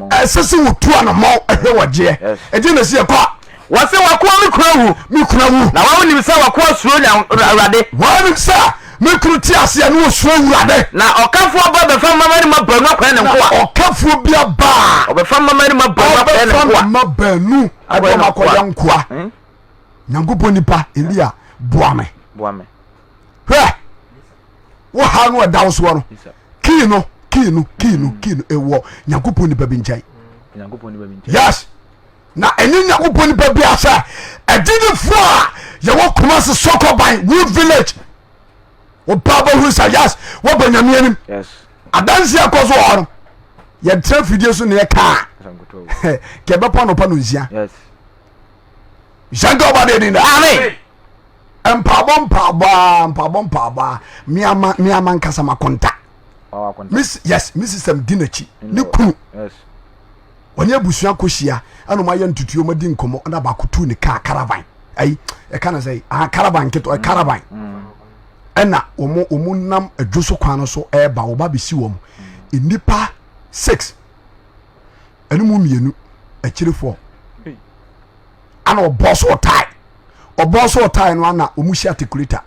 ɛsɛ sɛ wɔtu anamɔ ɛhwɛ wɔgyeɛ ɛgye na si ɛkɔ Wɔse wakoa me kunu awu. Me kunu awu. Na wɔn nim sɛ wakoa suro Awurade. Wɔn nim sɛ me kunu te aseɛ ne wɔsuro Awurade. Na ɔkafoɔ ba bɛfa mmabarima baanu akɔyɛ ne nkoa. Na ɔkafoɔ bi aba a. Ɔbɛfa mmabarima baanu akɔyɛ ne nkoa. Ɔbɛfa mma baanu akɔyɛ akɔyɛ nkoa. Hmm? Nyankopɔn nipa Elia boa me. Boa me. Hwɛ wo ha no ɛda wo soɔ no kii no kii no kii no kii no ɛwɔ Nyankopɔn nipa bi nkyɛn. Yes. Na ɛnyɛ Nyankopɔn nipa bia sɛ agyidifoɔ a yɛwɔ Kumasi Sɔkɔban Wood Village woba bɛhuru sɛ yes wɔba Nyame anim adanse ɛkɔ so wɔ hɔ no yɛntena fidie so ne yɛkaa kɛ ɛbɛpɔ anɔpa no nsia hyɛnka ɔba deɛ din da Amen. mpaabɔ mpaabɔ a mpaabɔ mpaabɔ a meama meama nkasa makonta yes me system di n'akyi ne kunu Wɔne abusua kɔhyia ɛna wɔn ayɛ ntutuo wɔn adi nkɔmɔ ɛna baako tu ne kaa caravan ayi ɛka na sɛ ah caravan nketewa mm. caravan mm. ɛna wɔn wɔn nam adwo so kwan no so ɛɛba wɔn ba bɛsi wɔn mm. nnipa six ɛne mu mmienu akyire four ɛna ɔbɔ so ɔtae ɔbɔ so ɔtae no ana wɔn hyɛ atikuleta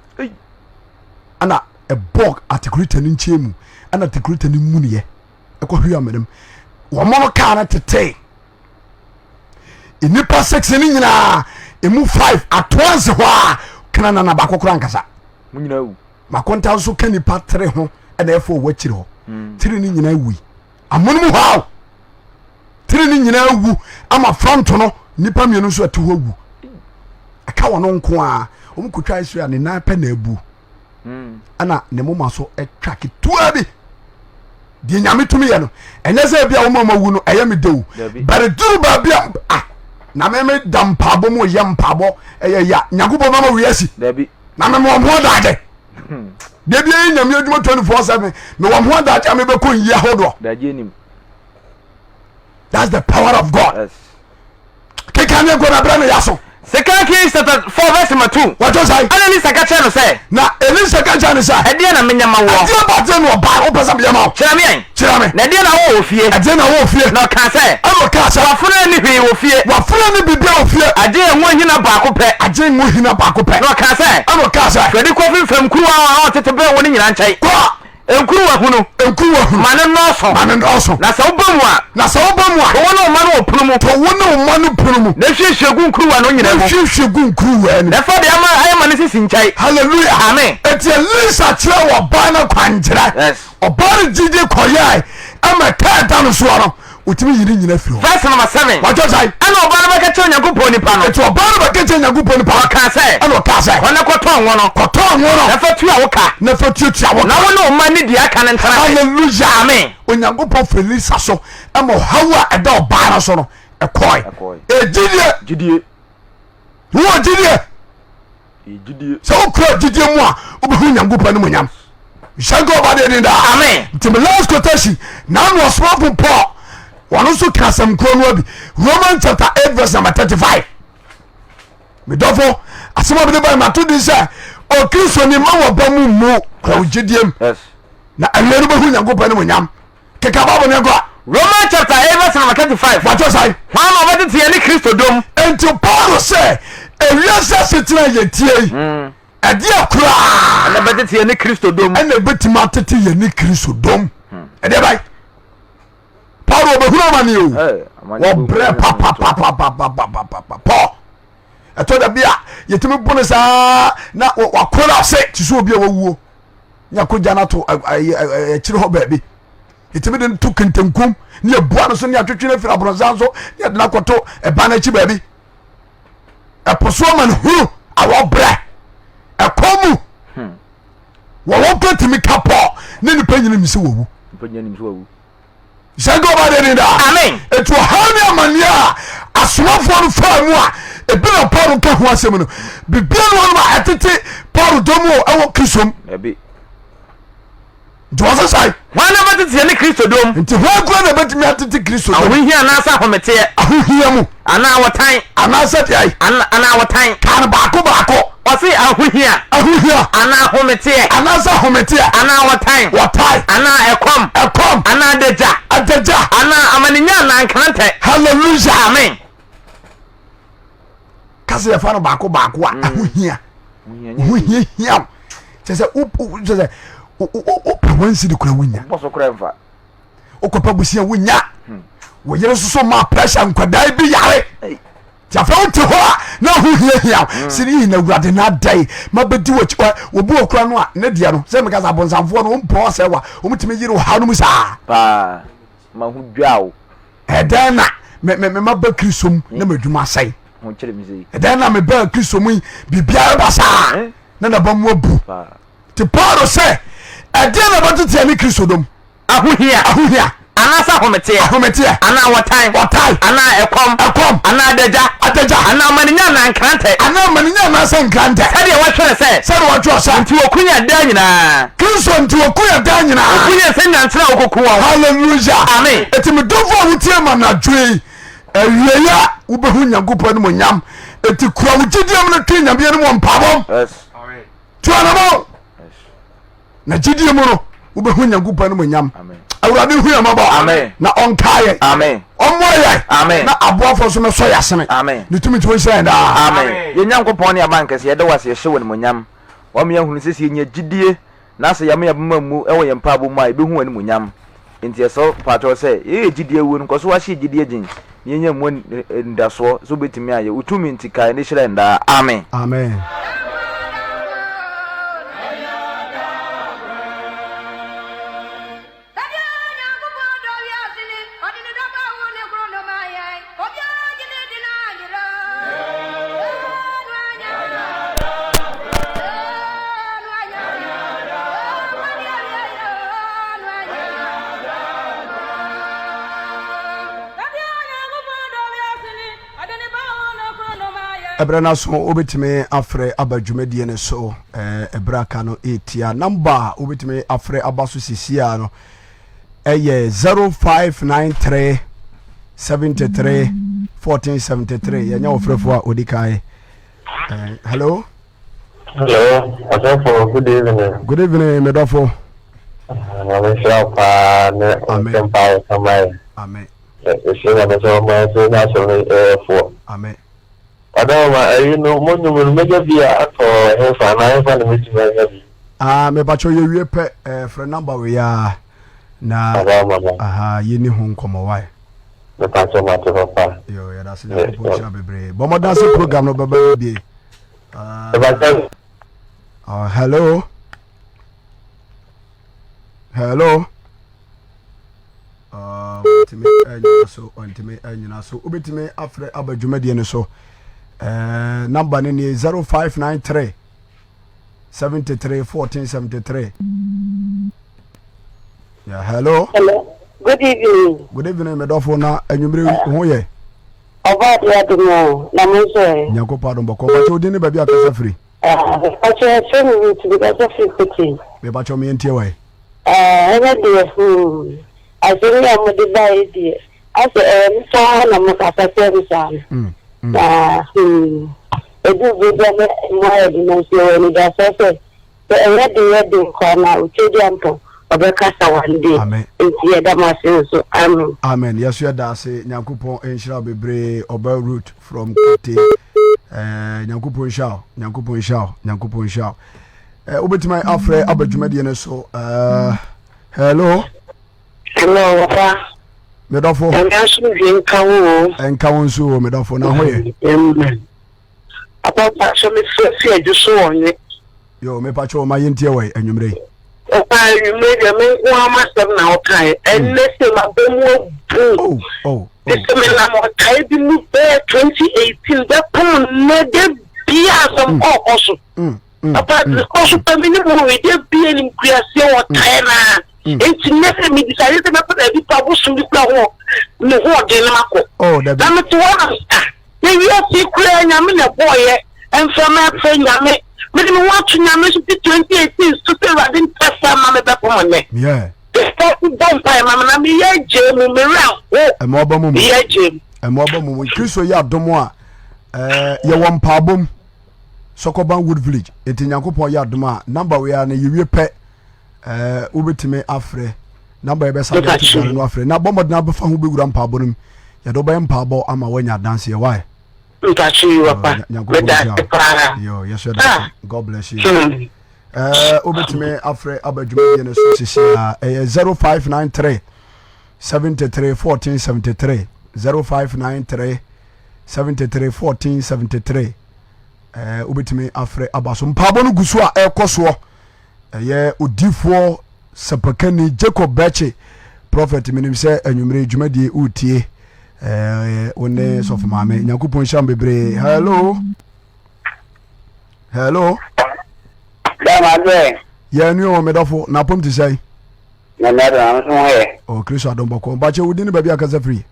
ɛna ɛbɔ atikuleta no nkyɛn mu ɛna atikuleta no mu neɛ. ɛkɔhwe amena mu wɔn no kaa no tetee nnipa six no nyinaa emu five atoa nse hɔ a kana nana baako koraa nkasa makonta nso ka nipa tere ho ɛna ɛfɔ ɔwɔ akyire hɔ hmm. tere no nyinaa wui amono mu hɔ a. Tiri no nyinaa wu ama front no nnipa mmienu nso ɛte hɔ awu. Ɛka wɔn nko a wɔn kotwa Israel ne nan pɛ na abu. Hmm. Ɛna ne moma so atwa ketewa bi. Deɛ nyame tumi yɛ no ɛnyɛ sɛ ebi a wɔn a wɔawu no ɛyɛ me de o. Bɛrɛ duru baabi a ah na me me da mpaabɔ mu yɛ mpaabɔ ɛyɛ ya Nyankopɔn bɛma wiase. Na me mɔ ho adaagye. Hmm. Deɛ bi yɛ nyame adwuma 24/7 mewɔ ho adagye a mebɛkɔ nyi ahodoɔ. That's the power of God. Yes. Keka ne nkɔ na brɛ no ya so. Second Kings chapter 4 verse number 2. Wɔtɔ sɛ. Ɛna Elisa ka kyerɛ no sɛ. Na Elisa ka kyerɛ no sɛ. Ɛdeɛ na menyɛ ma woɔ. Ɛdeɛ ba deɛ na ɔbaa wopɛ sɛ meyɛ ma wo. Kyerɛ me ɛn. Kyerɛ me. Na ɛdeɛ na wowɔ wɔ fie. Ɛdeɛ na wowɔ fie. Na ɔkaa sɛ. Ɛna ɔkaa sɛ. W'afenaa nni hwee wɔ fie. W'afenaa nni biribiara wɔ fie. Agye ngo ahina baako pɛ. Agye ngo hina baako pɛ. Na ɔkaa sɛ. Ɛna ɔkaa sɛ. Firi adi kɔfemfam nkuruwa a ɔtete bɛn wo no nyinaa nkyɛn. Kɔ. Nkuruwa hunu. Nkuruwa hunu. Ma no nnɔɔso. Ma no nnɔɔso. Na sɛ woba mu a. Na sɛ woba mu a. To wo ne wo mma no wɔ pono mu. To wo ne wo mma no pono mu. Na hwiehwie gu nkuruwa no nyinaa mu. Na hwiehwie gu nkuruwa no mu. Na fa deɛ ama ayɛ ma no sisi nkyɛn. Hallelujah. Amen. Eti Elisa kyerɛ ɔbaa no kwankyerɛ. Yes. Ɔbaa no gyidie kɔyɛɛ ɛma kaa da no soɔ no otumi yi ne nyina firi hɔ. Verse number 7. Wɔtɔ sɛn? Ɛna ɔbaa no bɛka kyerɛ Onyankopɔn nipa no. Eti ɔbaa no bɛka kyerɛ Onyankopɔn nipa no. Ɔkaa sɛ. Ɛna ɔkaa sɛ. Kɔ na kɔtɔn ngo no. Kɔtɔn ngo no. Na fa tua wo ka. Na fa tuatua wo ka. Na wo ne wo mma ne deɛ aka no ntena ase. Hallelujah. Amen. Onyankopɔn firi Elisa so ɛma ɔhaw a ɛda ɔbaa no so no ɛkɔe. Ɛkɔe. Ɛgyidie. Gyidie. Wowɔ gyidie. Sɛ wokura gyidie mu a wobɛhu Nyankopɔn animuonyam. Nhyɛ nka ɔba deɛ din daa. Amen. Nti me last quotation na ano ɔsomafo Paul wɔno nso ka asɛm koro no abi Roman chapter 8 verse number 35. Medɔfo asɛm a mede ba mato din sɛ Okristoni ma wɔba mu mmu kura wo gyidie mu na awie no bɛhu Nyankopɔn animuonyam. Keka Bible no nkɔ. Romans chapter 8 verse number 35. Wɔtɔ sɛn? Hwan na ɔbɛtete yɛn ne Kristo dom? Enti Paulo sɛ ewiase asetena yɛ tie yi hmm. ɛdeɛ koraa ɛna bɛtete yɛn ne Kristo dom. Ɛna ɛbɛtumi atete yɛn ne Kristo dom. Hmm. Ɛdeɛ bɛn? Paulo ɔbɛhunu amane o. Wɔbrɛ papapapapapapapa. Paul ɛtɔ da bi a yɛtumi bu no saa na wakora se te sɛ obi a wawuo ne akɔgya no ato akyire hɔ baabi yɛtumi de no to kentenkum ne yɛbua no so ne yɛatwetwe no afiri aborɔnsan so ne yɛde no akɔto ɛba no akyi baabi ɛpo so ama no hunu awɔbrɛ ɛkɔ mu hmm. wɔwɔ mpo tumi ka pɔ ne nipa nyina nim sɛ wɔwu sɛ nka ɔba de ne daa Amen. ɛti ɔhaw ne amanneɛ a asomafoɔ no faa mu a ebi na Paulo ka ho asɛm no bibia no hɔnom a ɛtete Paulo dɔ mu o ɛwɔ Kristo mu Dabi. nti wɔse sɛe Hwan na ɔbɛtete yɛne Kristo dom? nti hwan kora na ɛbɛtumi atete Kristo dɔ mu Ahohia anaasɛ ahometeɛ? ahohia mu Anaa wɔtan? anaasɛ deɛ Ana, anaa wɔtan? ka no baako baako Ɔse ahohia. Ahohia. Anaa ahometeɛ. Anaasɛ ahometeɛ. Anaa ɔtan. Wɔtan. Anaa ɛkɔm. Ɛkɔm. Anaa adagya. Adagya. Anaa amanenya anaa nkrantɛ. Hallelujah. Amen. Kasa yɛfa no baako baako a mm. ahohia. Ho hia hia wo. Kyɛ sɛ wo kyɛ sɛ wopɛ wansi de kura wonya. Wokɔpɛ busia wonya. Hmm. Wo yere soso ma pressure nkwadaa bi yare. Nti afei wote hɔ a na ho hiahia wo mm. sɛ yi na awurade no adɛn mabɛdi wɔkyi obi wɔ kora no a ne deɛ no sɛ meka sɛ abonsamfoɔ no wompɔ sɛ wa wɔmtumi yere ɔhaw no mu saa paa ma ho dwa o ɛdɛn na maba kristo mu na madwuma asɛe ɛdɛn na mebaa kristo mu yi biribiara ba saa eh? na naba mu abu nti paulo sɛ ɛdeɛ na bɛteteɛ ne kristo dom Ahohia. Ahohia. Anaasɛ ahometeɛ. Ahometeɛ. Anaa wɔtan. Wɔtan. Anaa ɛkɔm. Ɛkɔm. Anaa adagya. Adagya. Anaa amanenya anaa nkrantɛ. Anaa amanenya anaasɛ nkrantɛ. Sɛdeɛ wɔatwerɛ sɛ. Sɛdeɛ wɔatwerɛ sɛ. Nti wɔku yɛn daa nyinaa. Kristo nti wɔku yɛn daa nyinaa. Wɔku yɛn sɛ nnwanten a wɔkɔku wɔn. Hallelujah. Amen. Eti me dɔfo a wotie ma anadwo yi, awieɛ a wobɛhu Nyankopɔn animuonyam. Eti kura wo gyidie mu no twe Nyame anim wɔ mpaebɔ mu. Yes. Tu anamɔ. Na gyidie mu no wobɛhu Nyankopɔn animuonyam. Awurade hu yɛn mmɔbɔ na ɔnkae yɛn. Ɔmmoa yɛn na aboafoɔ nso mɛsɔ yɛn asene. Ne tumi nti wɔnhyira yɛn daa. Amen. Yɛn Nyankopɔn ne Abankɛse, yɛda wo ase, yɛhyɛ wo animuonyam. Woama yɛahunu sɛ sɛ yɛnya gyidie na sɛ yɛama yɛn abam ammu wɔ yɛn mpaebɔ mu a, yɛbɛhu w'animuonyam. Enti yɛsrɛ wo mpakyɛw sɛ, yɛyɛ gyidie awuo no, kɔ so ara hyɛ gyidie den na yɛnya mu anidasoɔ sɛ wobɛtumi ayɛ. Wo tumi nti, kae yɛn na hyira yɛn daa. Amen. Amen. Sɛdeɛ Onyankopɔn dɔ wiase ni, ɔde ne dɔba woo ne koro no ma. Ɛberɛ no aso wobɛtumi afrɛ aba dwumadie no so ɛberɛ aka no ɛtia namba a wobɛtumi afrɛ aba so sesia no ɛyɛ 0593 73 1473 yɛnyɛ wɔfrɛfoɔ a ɔdi kan. Hello. Hello, Ɔsɔfo, good evening. Good evening, medɔfo. Nyame nhyira wo paa ne nsɛm paa a wɔka ma yɛ. Amen. Yɛsrɛ Nyame sɛ ɔmma yɛn nso yɛnya asɛm no yɛfoɔ. Amen. Ɔdawoma, ayi no, mo nnwom no, mɛnya bi a atɔ hefa anaa hefa na mɛtumi anya bi? Ah, mepakyɛw yɛwie pɛ, eh, frɛ number wei a na aha yɛni ho nkɔmmɔ wae. Mepakyɛw mate papa. Yo, yɛda ase Nyankopɔn nhyira bebree. Bɔ mmɔden sɛ program no bɛba no bie. Hello. Hello. Ɔntumi anyina so, ɔntumi anyina so. Wobɛtumi afrɛ aba dwumadie no so. Uh, number no nie 0593 73 14 73. Yeah, hello. Hello. Good evening. Good evening, medɔfo na anwummere ho yɛ. Ɔbɔ ade adom o, na mo nso ɛ? Nyankopɔn adom bɔkɔ. Mpakyɛ wo din ne baabi a kasa firi? Mpakyɛ yɛfrɛ me Ruth, me kasa firi Kote. Mepakyɛ me yɛntie wae. Ɛnɛ deɛ hmm, asɛm yi a mode baeɛ deɛ, asɛ ɛyɛ me paa na mo kasa kyerɛ me saa no. Mm, mm. Na hmm, ɛduru berɛ bi a na ɛmu ayɛ den nanso yɛwɔ anidasoɔ sɛ Sɛ ɛyɛ den yɛ den koraa no a, Otweaduampɔn ɔbɛkasa one day. Amen. Nti yɛda mo ase nso. Amen. Amen yɛso yɛda ase Nyankopɔn nhyira wo bebree ɔba Ruth from Kete eh, Nyankopɔn nhyira wo Nyankopɔn nhyira wo Nyankopɔn nhyira wo eh, wobɛtumi afrɛ aba dwumadie no so eh, hello. Hello papa. Medɔfo. Nyame asomdwe nka wo o. Nka wo nso o medɔfo na ho yɛ. Amen. Papa mpakyɛ me frɛ fi adwo so wɔ nye. Yo me pakyɛ ɔma yɛntie wɔ anwummerɛ yi. Ɔpa anwummerɛ deɛ me nko ara m'asɛm na ɔkae ɛnnɛ sɛ m'aba mu abu. Oh oh oh. Sɛ me nam ɔtae bi mu bɛyɛ 2018 bɛpem nnɛ da bia asɛm kɔɔkɔ so. Papa kɔ so pɛ me ne mu we da bia nim kuaseɛ wɔ tae naa. Enti nnɛ sɛ me decide sɛ mɛpɛ baabi pa bosom bi kura ho me ho ɔden no makɔ. Na mete hɔ na ah Na wiase yi koraa Nyame na ɛbɔɔyɛ, mframa ɛfɛ Nyame, mede me ho ato Nyame so fi 2018 so sɛ Awurade mpɛ sɛ ma me bɛpem nnɛ. Yeah. Before bɔ mpaeɛ ma me na meyɛ agyee mu, me werɛ aho. Ɛma ɔba mu mu. Meyɛ agyee mu. Ɛma ɔba mu mu. Kristo yɛ adom a, ɛɛ yɛwɔ mpaabɔ mu. Sɔkɔban Wood Village. Nti Nyankopɔn yɛ adom a, number wei ara no yɛwie pɛ. ɛɛ wobɛtumi afrɛ namba yɛbɛsa de ato dwa no afrɛ na bɔ mmɔden abɛfa ho bɛwura mpaabɔ no mu yɛde wobɛyɛ mpaabɔ ama woanya adanseɛ wae mpatwe yi wapa meda ase paa yo yɛsɛ da ah. God bless you hmm. ɛɛ wobɛtumi afrɛ aba dwumadie no so sisi a ɛyɛ 0593 73 14 73 0593 73 14 73 ɛɛ wobɛtumi afrɛ aba so mpaabɔ no gu so a ɛrekɔ soɔ Ɛyɛ odifoɔ sɛpakani Jacob Bɛkye Prophet menim sɛ anwummere dwumadie woretie eh, wo ne sɔfo maame Nyankopɔn nhyira mo bebree hello hello yɛ nua wɔ medɔfo na apɔm te sɛn ɔ Kristo adom bɔkɔ mpakyɛ wo din ne baabi akasa firi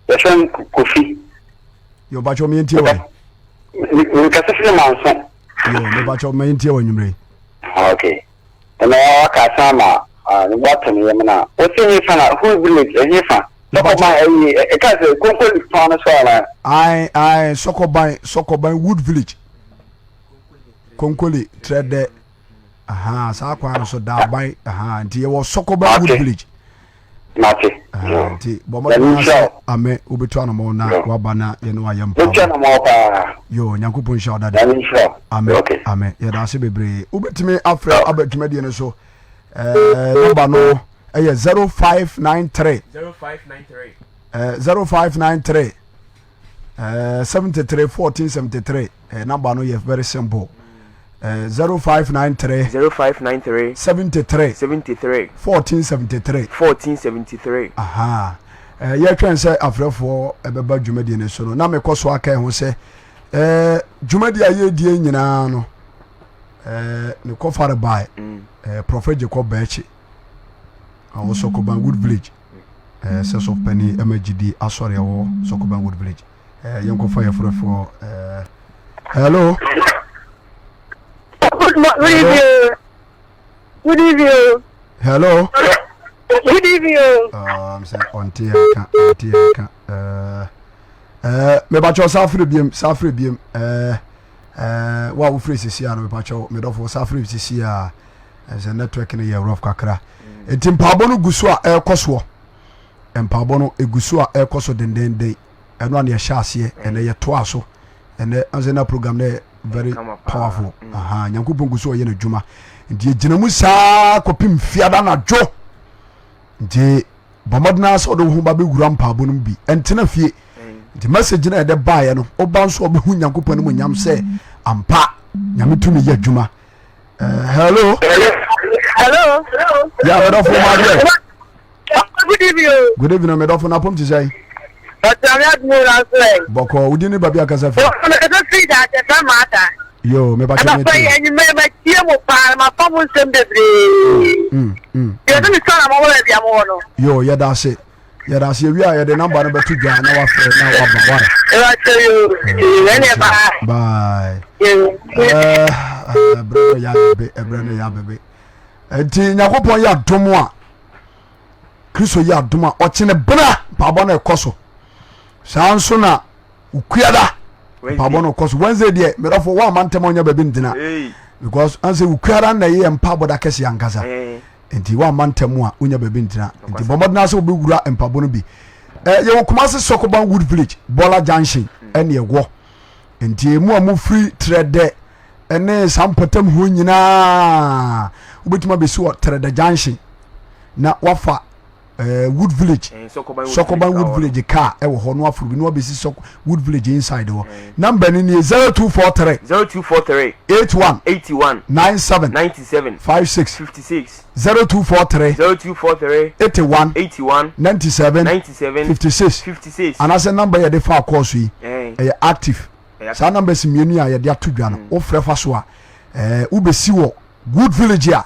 Yɛfrɛ m Kofi. Yɛ mpakyɛ ɔmeɛntie wɔ Mekasa firi manso. Yo, mepakyɛ ma yɛntie wɔ anwummerɛ yi. Ah, okay. Ɛnna waka asan ma ne bo atɔ ne yam na wosi hefa na who village ɛhefa? Sɔkɔban ɛyi ɛka sɛ konkoli kwan no so ana? Ae ae Sɔkɔban Sɔkɔban Wood Village Konkoli Trɛdɛ aha saa kwan no so Daaban aha nti yɛwɔ Sɔkɔban Wood Village. Mate. Ah, nti bɔ mmɔden sɛ amɛ wobɛtu anamɔ na waba na yɛne wayɛ mpaabɔ anamɔ paa. Yo, Nyankopɔn nhyira wo dada. Amɛ amɛ yɛda ase bebree. Wobɛtumi afrɛ aba dwumadie no so. Eh, nɔmba no ɛyɛ 0593 0593 eh, 0593 eh, 73 14 73 eh, number no yɛ very simple eh, 0593 0593 73 73 1473 1473 aha eh, yɛtwɛn sɛ afrɛfoɔ ɛbɛba dwumadie no so no na mekɔ so aka ho sɛ eh, dwumadie a yɛdie nyinaa no eh, ne kɔfare bae mm. eh, Prophet Jacob Bɛɛkye ɔwɔ Sɔkɔban Wood Village eh, sɛ sɔfopani ɛma gyidi asɔre ɛwɔ Sɔkɔban Wood Village. Eh, yɛnkɔfa yɛ frɛfoɔ. Eh, hello. Good evening. Good evening. Hello. Good evening. Sɛ ɔnte yɛn ka, ɔnte yɛn ka. Eh, eh, mebakyɛw saa frɛ biem, saa frɛ biem. Eh, eh, wo a wofrɛ sisi a no mebakyɛw, medɔfo saa frɛ sisi a. Ɛsɛ network no yɛ rough kakra. Enti mpaabɔ no gu so a ɛrekɔ soɔ. Mpaabɔ no egu so a ɛrekɔ so dendenden. Ɛno a na yɛhyɛ aseɛ, ɛnɛ yɛtoa so. Ɛnɛ ansɛ na program no yɛ very powerful. Mm. Aha, Nyankopɔn gu so ɔyɛ n'adwuma. Nti yɛgyina mu saa kɔpem fiada anadwo. Nti bɔ mmɔden ara sɛ ɔde wo ho ba bɛwura mpaabɔ no mu bi. Ɛntena fie. Nti message no a yɛde baeɛ no, woba nso a wobɛhu Nyankopɔn animuonyam sɛ ampa Nyame tumi yɛ adwuma. Uh, hello. Hello. Yeah, medɔfo ma deɛ. Good evening. Good evening, medɔfo na pɔm te sɛ. Ɔtí adumu na nso ɛ. Bɔkɔ, wodi ne baabi akasa fi. Ɔmɛ kasa fi da ase fɛ maa ta. Yo, me ba kyɛ me ti. Ɛbɛfɛ enyimɛ ma tie mo paa ma fa mo nsɛm bebree. Yɛ sɛ mi sɔrɔ a mo wɔ baabi a mo wɔ no. Yo, yɛ da ase. Yɛda ase ewie a yɛde namba no bɛto dwa na wafrɛ na waba wae. Bye. Ɛbrɛ no yɛ abebe, ɛbrɛ no yɛ abebe. Nti Nyankopɔn yɛ adom a Kristo yɛ adom a ɔkyene bena mpaabɔ no ɛkɔ so. Saa nso na Wukuada mpaabɔ no ɛkɔ so. Wednesday deɛ mmerɛfo wɔn ama ntɛm ɔnyɛ baabi ntena because anse Wukuada na ɛyɛ mpaabɔ da kɛse ankasa. Nti woamma ntɛm a wonya baabi ntena. Nti bɔ mmɔden ara sɛ wobɛwura mpaboa no bi. Eh, yɛwɔ Kumasi Sokoban Wood Village, Bɔla Junction ɛne ɛwɔ. Nti emu a mofiri Trɛdɛ ɛne saa mpɔtam hɔ nyinaa wobɛtumi abɛsi wɔ Trɛdɛ Junction na wafa eh, Wood Village, eh, Sokoban Wood Village car ɛwɔ hɔ no aforo bi na wabɛsi Sok Wood Village inside hɔ. Eh. Number no nie 0243 0243 81 81 97 97 56 56 0243 0243 81 81 97 97 56 56 anaasɛ number yɛde fa kɔɔ so yi Eh. ɛyɛ active Ɛyɛ saa numbers mmienu yi a yɛde ato dwa no wofrɛ fa so a ɛɛ wobɛsi wɔ good village a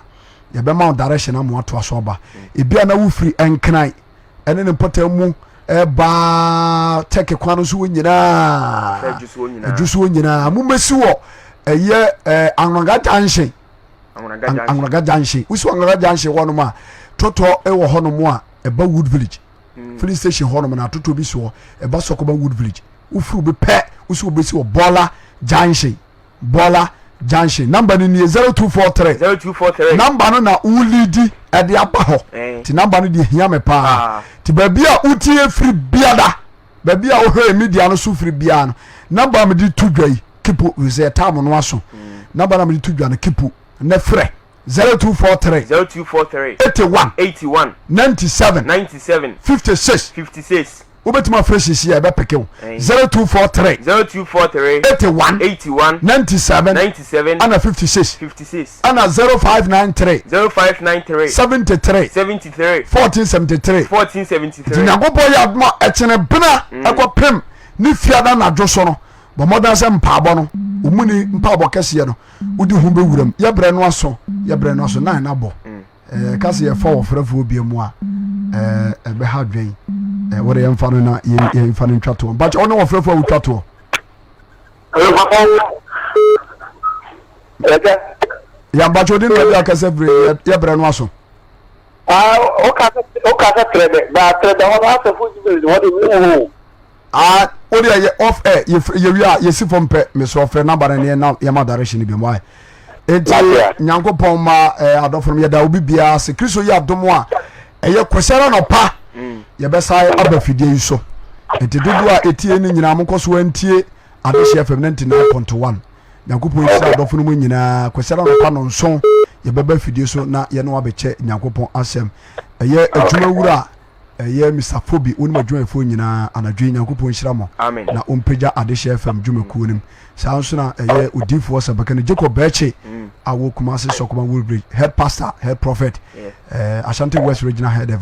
yɛbɛma wo direction ama watoa so aba ebi a na wofiri nkran ɛne ne mpɔtam mu ɛbaa tɛke kwan no so wɔ nyinaa adwo so wɔ nyinaa mommɛsi wɔ ɛyɛ ɛɛ anwonga junction anwonga junction wosi anwonga junction hɔ nom a tɔtɔ ɛwɔ hɔ nom a ɛba wood village mm. filling station hɔ nom na atotɔ bi soɔ ɛba sɔkɔba wood village wofiri obi pɛ wosi wobɛsi wɔ bɔla junction Bɔla junction number no nie 0243 0243 number no na wolidi ɛde aba hɔ eh. nti number no deɛ hia me paa ah. nti baabi a wotie firi biada baabi a wohwɛ media no so firi biara no number a mede to dwa yi kipo sɛ ɛtam no aso mm. number no a mede to dwa no kipo ne frɛ 0243 0243 81 81 97 97 56 56 Wobɛtumi afrɛ sisi a ɛbɛpeke wo 0243 0243 81 81 97 97 ana 56 56 ana 0593 0593 73 73 1473 1473 Nti Nyankopɔn yɛ adom a ɛkyene bena mm. ɛkɔpem ne fiada anadwo so no bɔ mmɔden sɛ mpaabɔ no ɔmuni mpaabɔ kɛseɛ no wode ho bɛwuram yɛbrɛ no aso yɛbrɛ no aso nan nabɔ mm. Yɛka sɛ yɛfa ɔfrɛfoɔ bia mu a ɛbɛha dwen wode yɛmfa no na yɛmfa no ntwa toɔ mpakyɛ ɔne ɔfrɛfoɔ a wotwa toɔ yɛ mpakyɛ ɔde nua bi akasa firi yɛbrɛ no aso wokasa trɛ dɛ ba trɛ dɛ hɔ no asɛfo wɔde mu hɔ Ah, wo deɛ yɛ off air yɛwie a yɛsi fam pɛ mesrɛ ɔfrɛ number no ne yɛna yɛma direction no bi mu ayɛ enti nyankopɔn ma eh, adɔfo no yɛda obi biara ase kristo yɛ adom a ɛyɛ kwasiara nɔpa mm. yɛbɛsa aba fidie yi so nti dodoɔ a ɛtie no nyinaa monkɔ so antie adehyeɛ fam 99.1 nyankopɔn nhyira adɔfo no mu nyinaa kwasiara nɔpa no nson yɛbɛba fidie so na yɛne wabɛkyɛ nyankopɔn asɛm ɛyɛ adwuma wura Ɛyɛ Mister Fobi wo ne m'adwumayɛfoɔ nyinaa anadwo yi Nyankopɔn nhyira mo na ɔmpagya Adehyeɛ FM dwumakuo no mu. Saa nso na ɛyɛ odiyifoɔ sɛmpakani Jacob Bɛɛkye a wɔ Kumasi Sɔkɔma Woodbridge head pastor head prophet eh, Ashanti West Regional head.